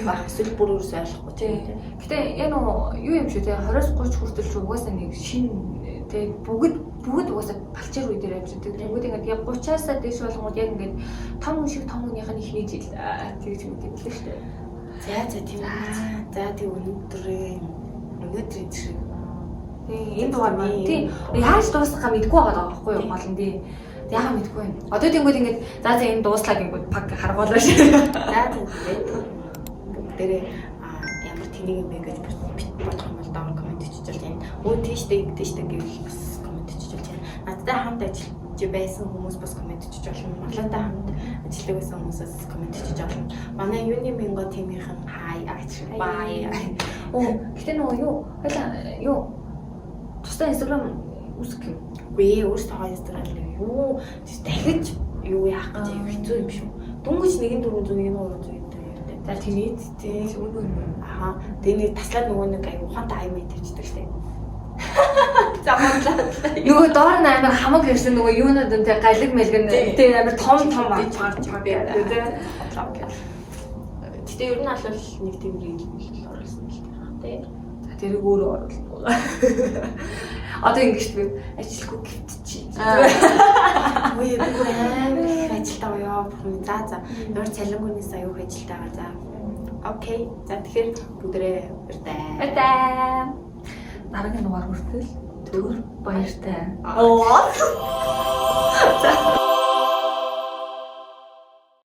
Байх эсвэл бүр өөрөөсөө ойлгохгүй тийм. Гэтэ яг нөгөө юу юм шүү те, 20-с 30 хүртэл ч угаасаа нэг шин те, бүгд угаасаа балчаар үе дээр амьдардаг. Тэгвэл ингээд яг 30-аас дээш болгоод яг ингээд том хүн шиг том хүнийх нь эхний жил тэгж мэддэг л шүү дээ. За, тийм үү. За, тэг өнөөдрийн зэрэг. Тийм, энэ дугаар маань тийм яаж дуусгахаа мэдэхгүй байгаа байхгүй юу гол нь тийм. Яагаад мэдэхгүй юм. Одоо тэнгүүд ингээд за энэ дууслаа гингүүд пак харгуулаа шүү. За, тэгээд бүгдээрээ ямар тэнийг юм бэ гэж бодох юм бол доор comment бичиж бол энэ. Өө тийштэй тийштэй гэвэл бас comment бичиж болж байна. Надтай хамт ажиллаж байсан хүмүүс бас comment бичиж болно. Марлаатай хамт ажилладаг байсан хүмүүс бас comment бичиж болно. Манай Юни Минго team-ийнхэн хай ач бай. Оо, гэтэ нөгөө юу хоёлаа юу тусдаа Instagram үүсгэх юм. Үгүй ээ, өөрсдөө Instagram нэг юу дахиж юу яах гэж аюу хэцүү юм шүү. Дөнгөж 1400 1300 гэдэг юм. За, тийм Тийм. үнэ үнэ. Аха. Тэгээ нэг таслаад нөгөө нэг аюу ухаантай аяа тавьчихдаг штэ. Заманлаа. Нөгөө доор нь амар хамаг ирсэн нөгөө юунууд нь тэг галиг мэлэг нь тэг амар том том гарч би тэг. Гэтэ ер нь бол нэг тийм reel оруулсан л тийм. За, тэрийг өөрөө оруулах. Одоо ингэж би ажилгүй гівтчих. Үгүй, би бүр амар их ажилтаа ёо бүхэн. За. Ямар цалингуунаас аюух ажилтайгаа за. Okay. За, тэгэхээр бүгдээрээ баяртай. Баяртай. Дараагийн дугаар хүртэл түр баяртай. Оо. За.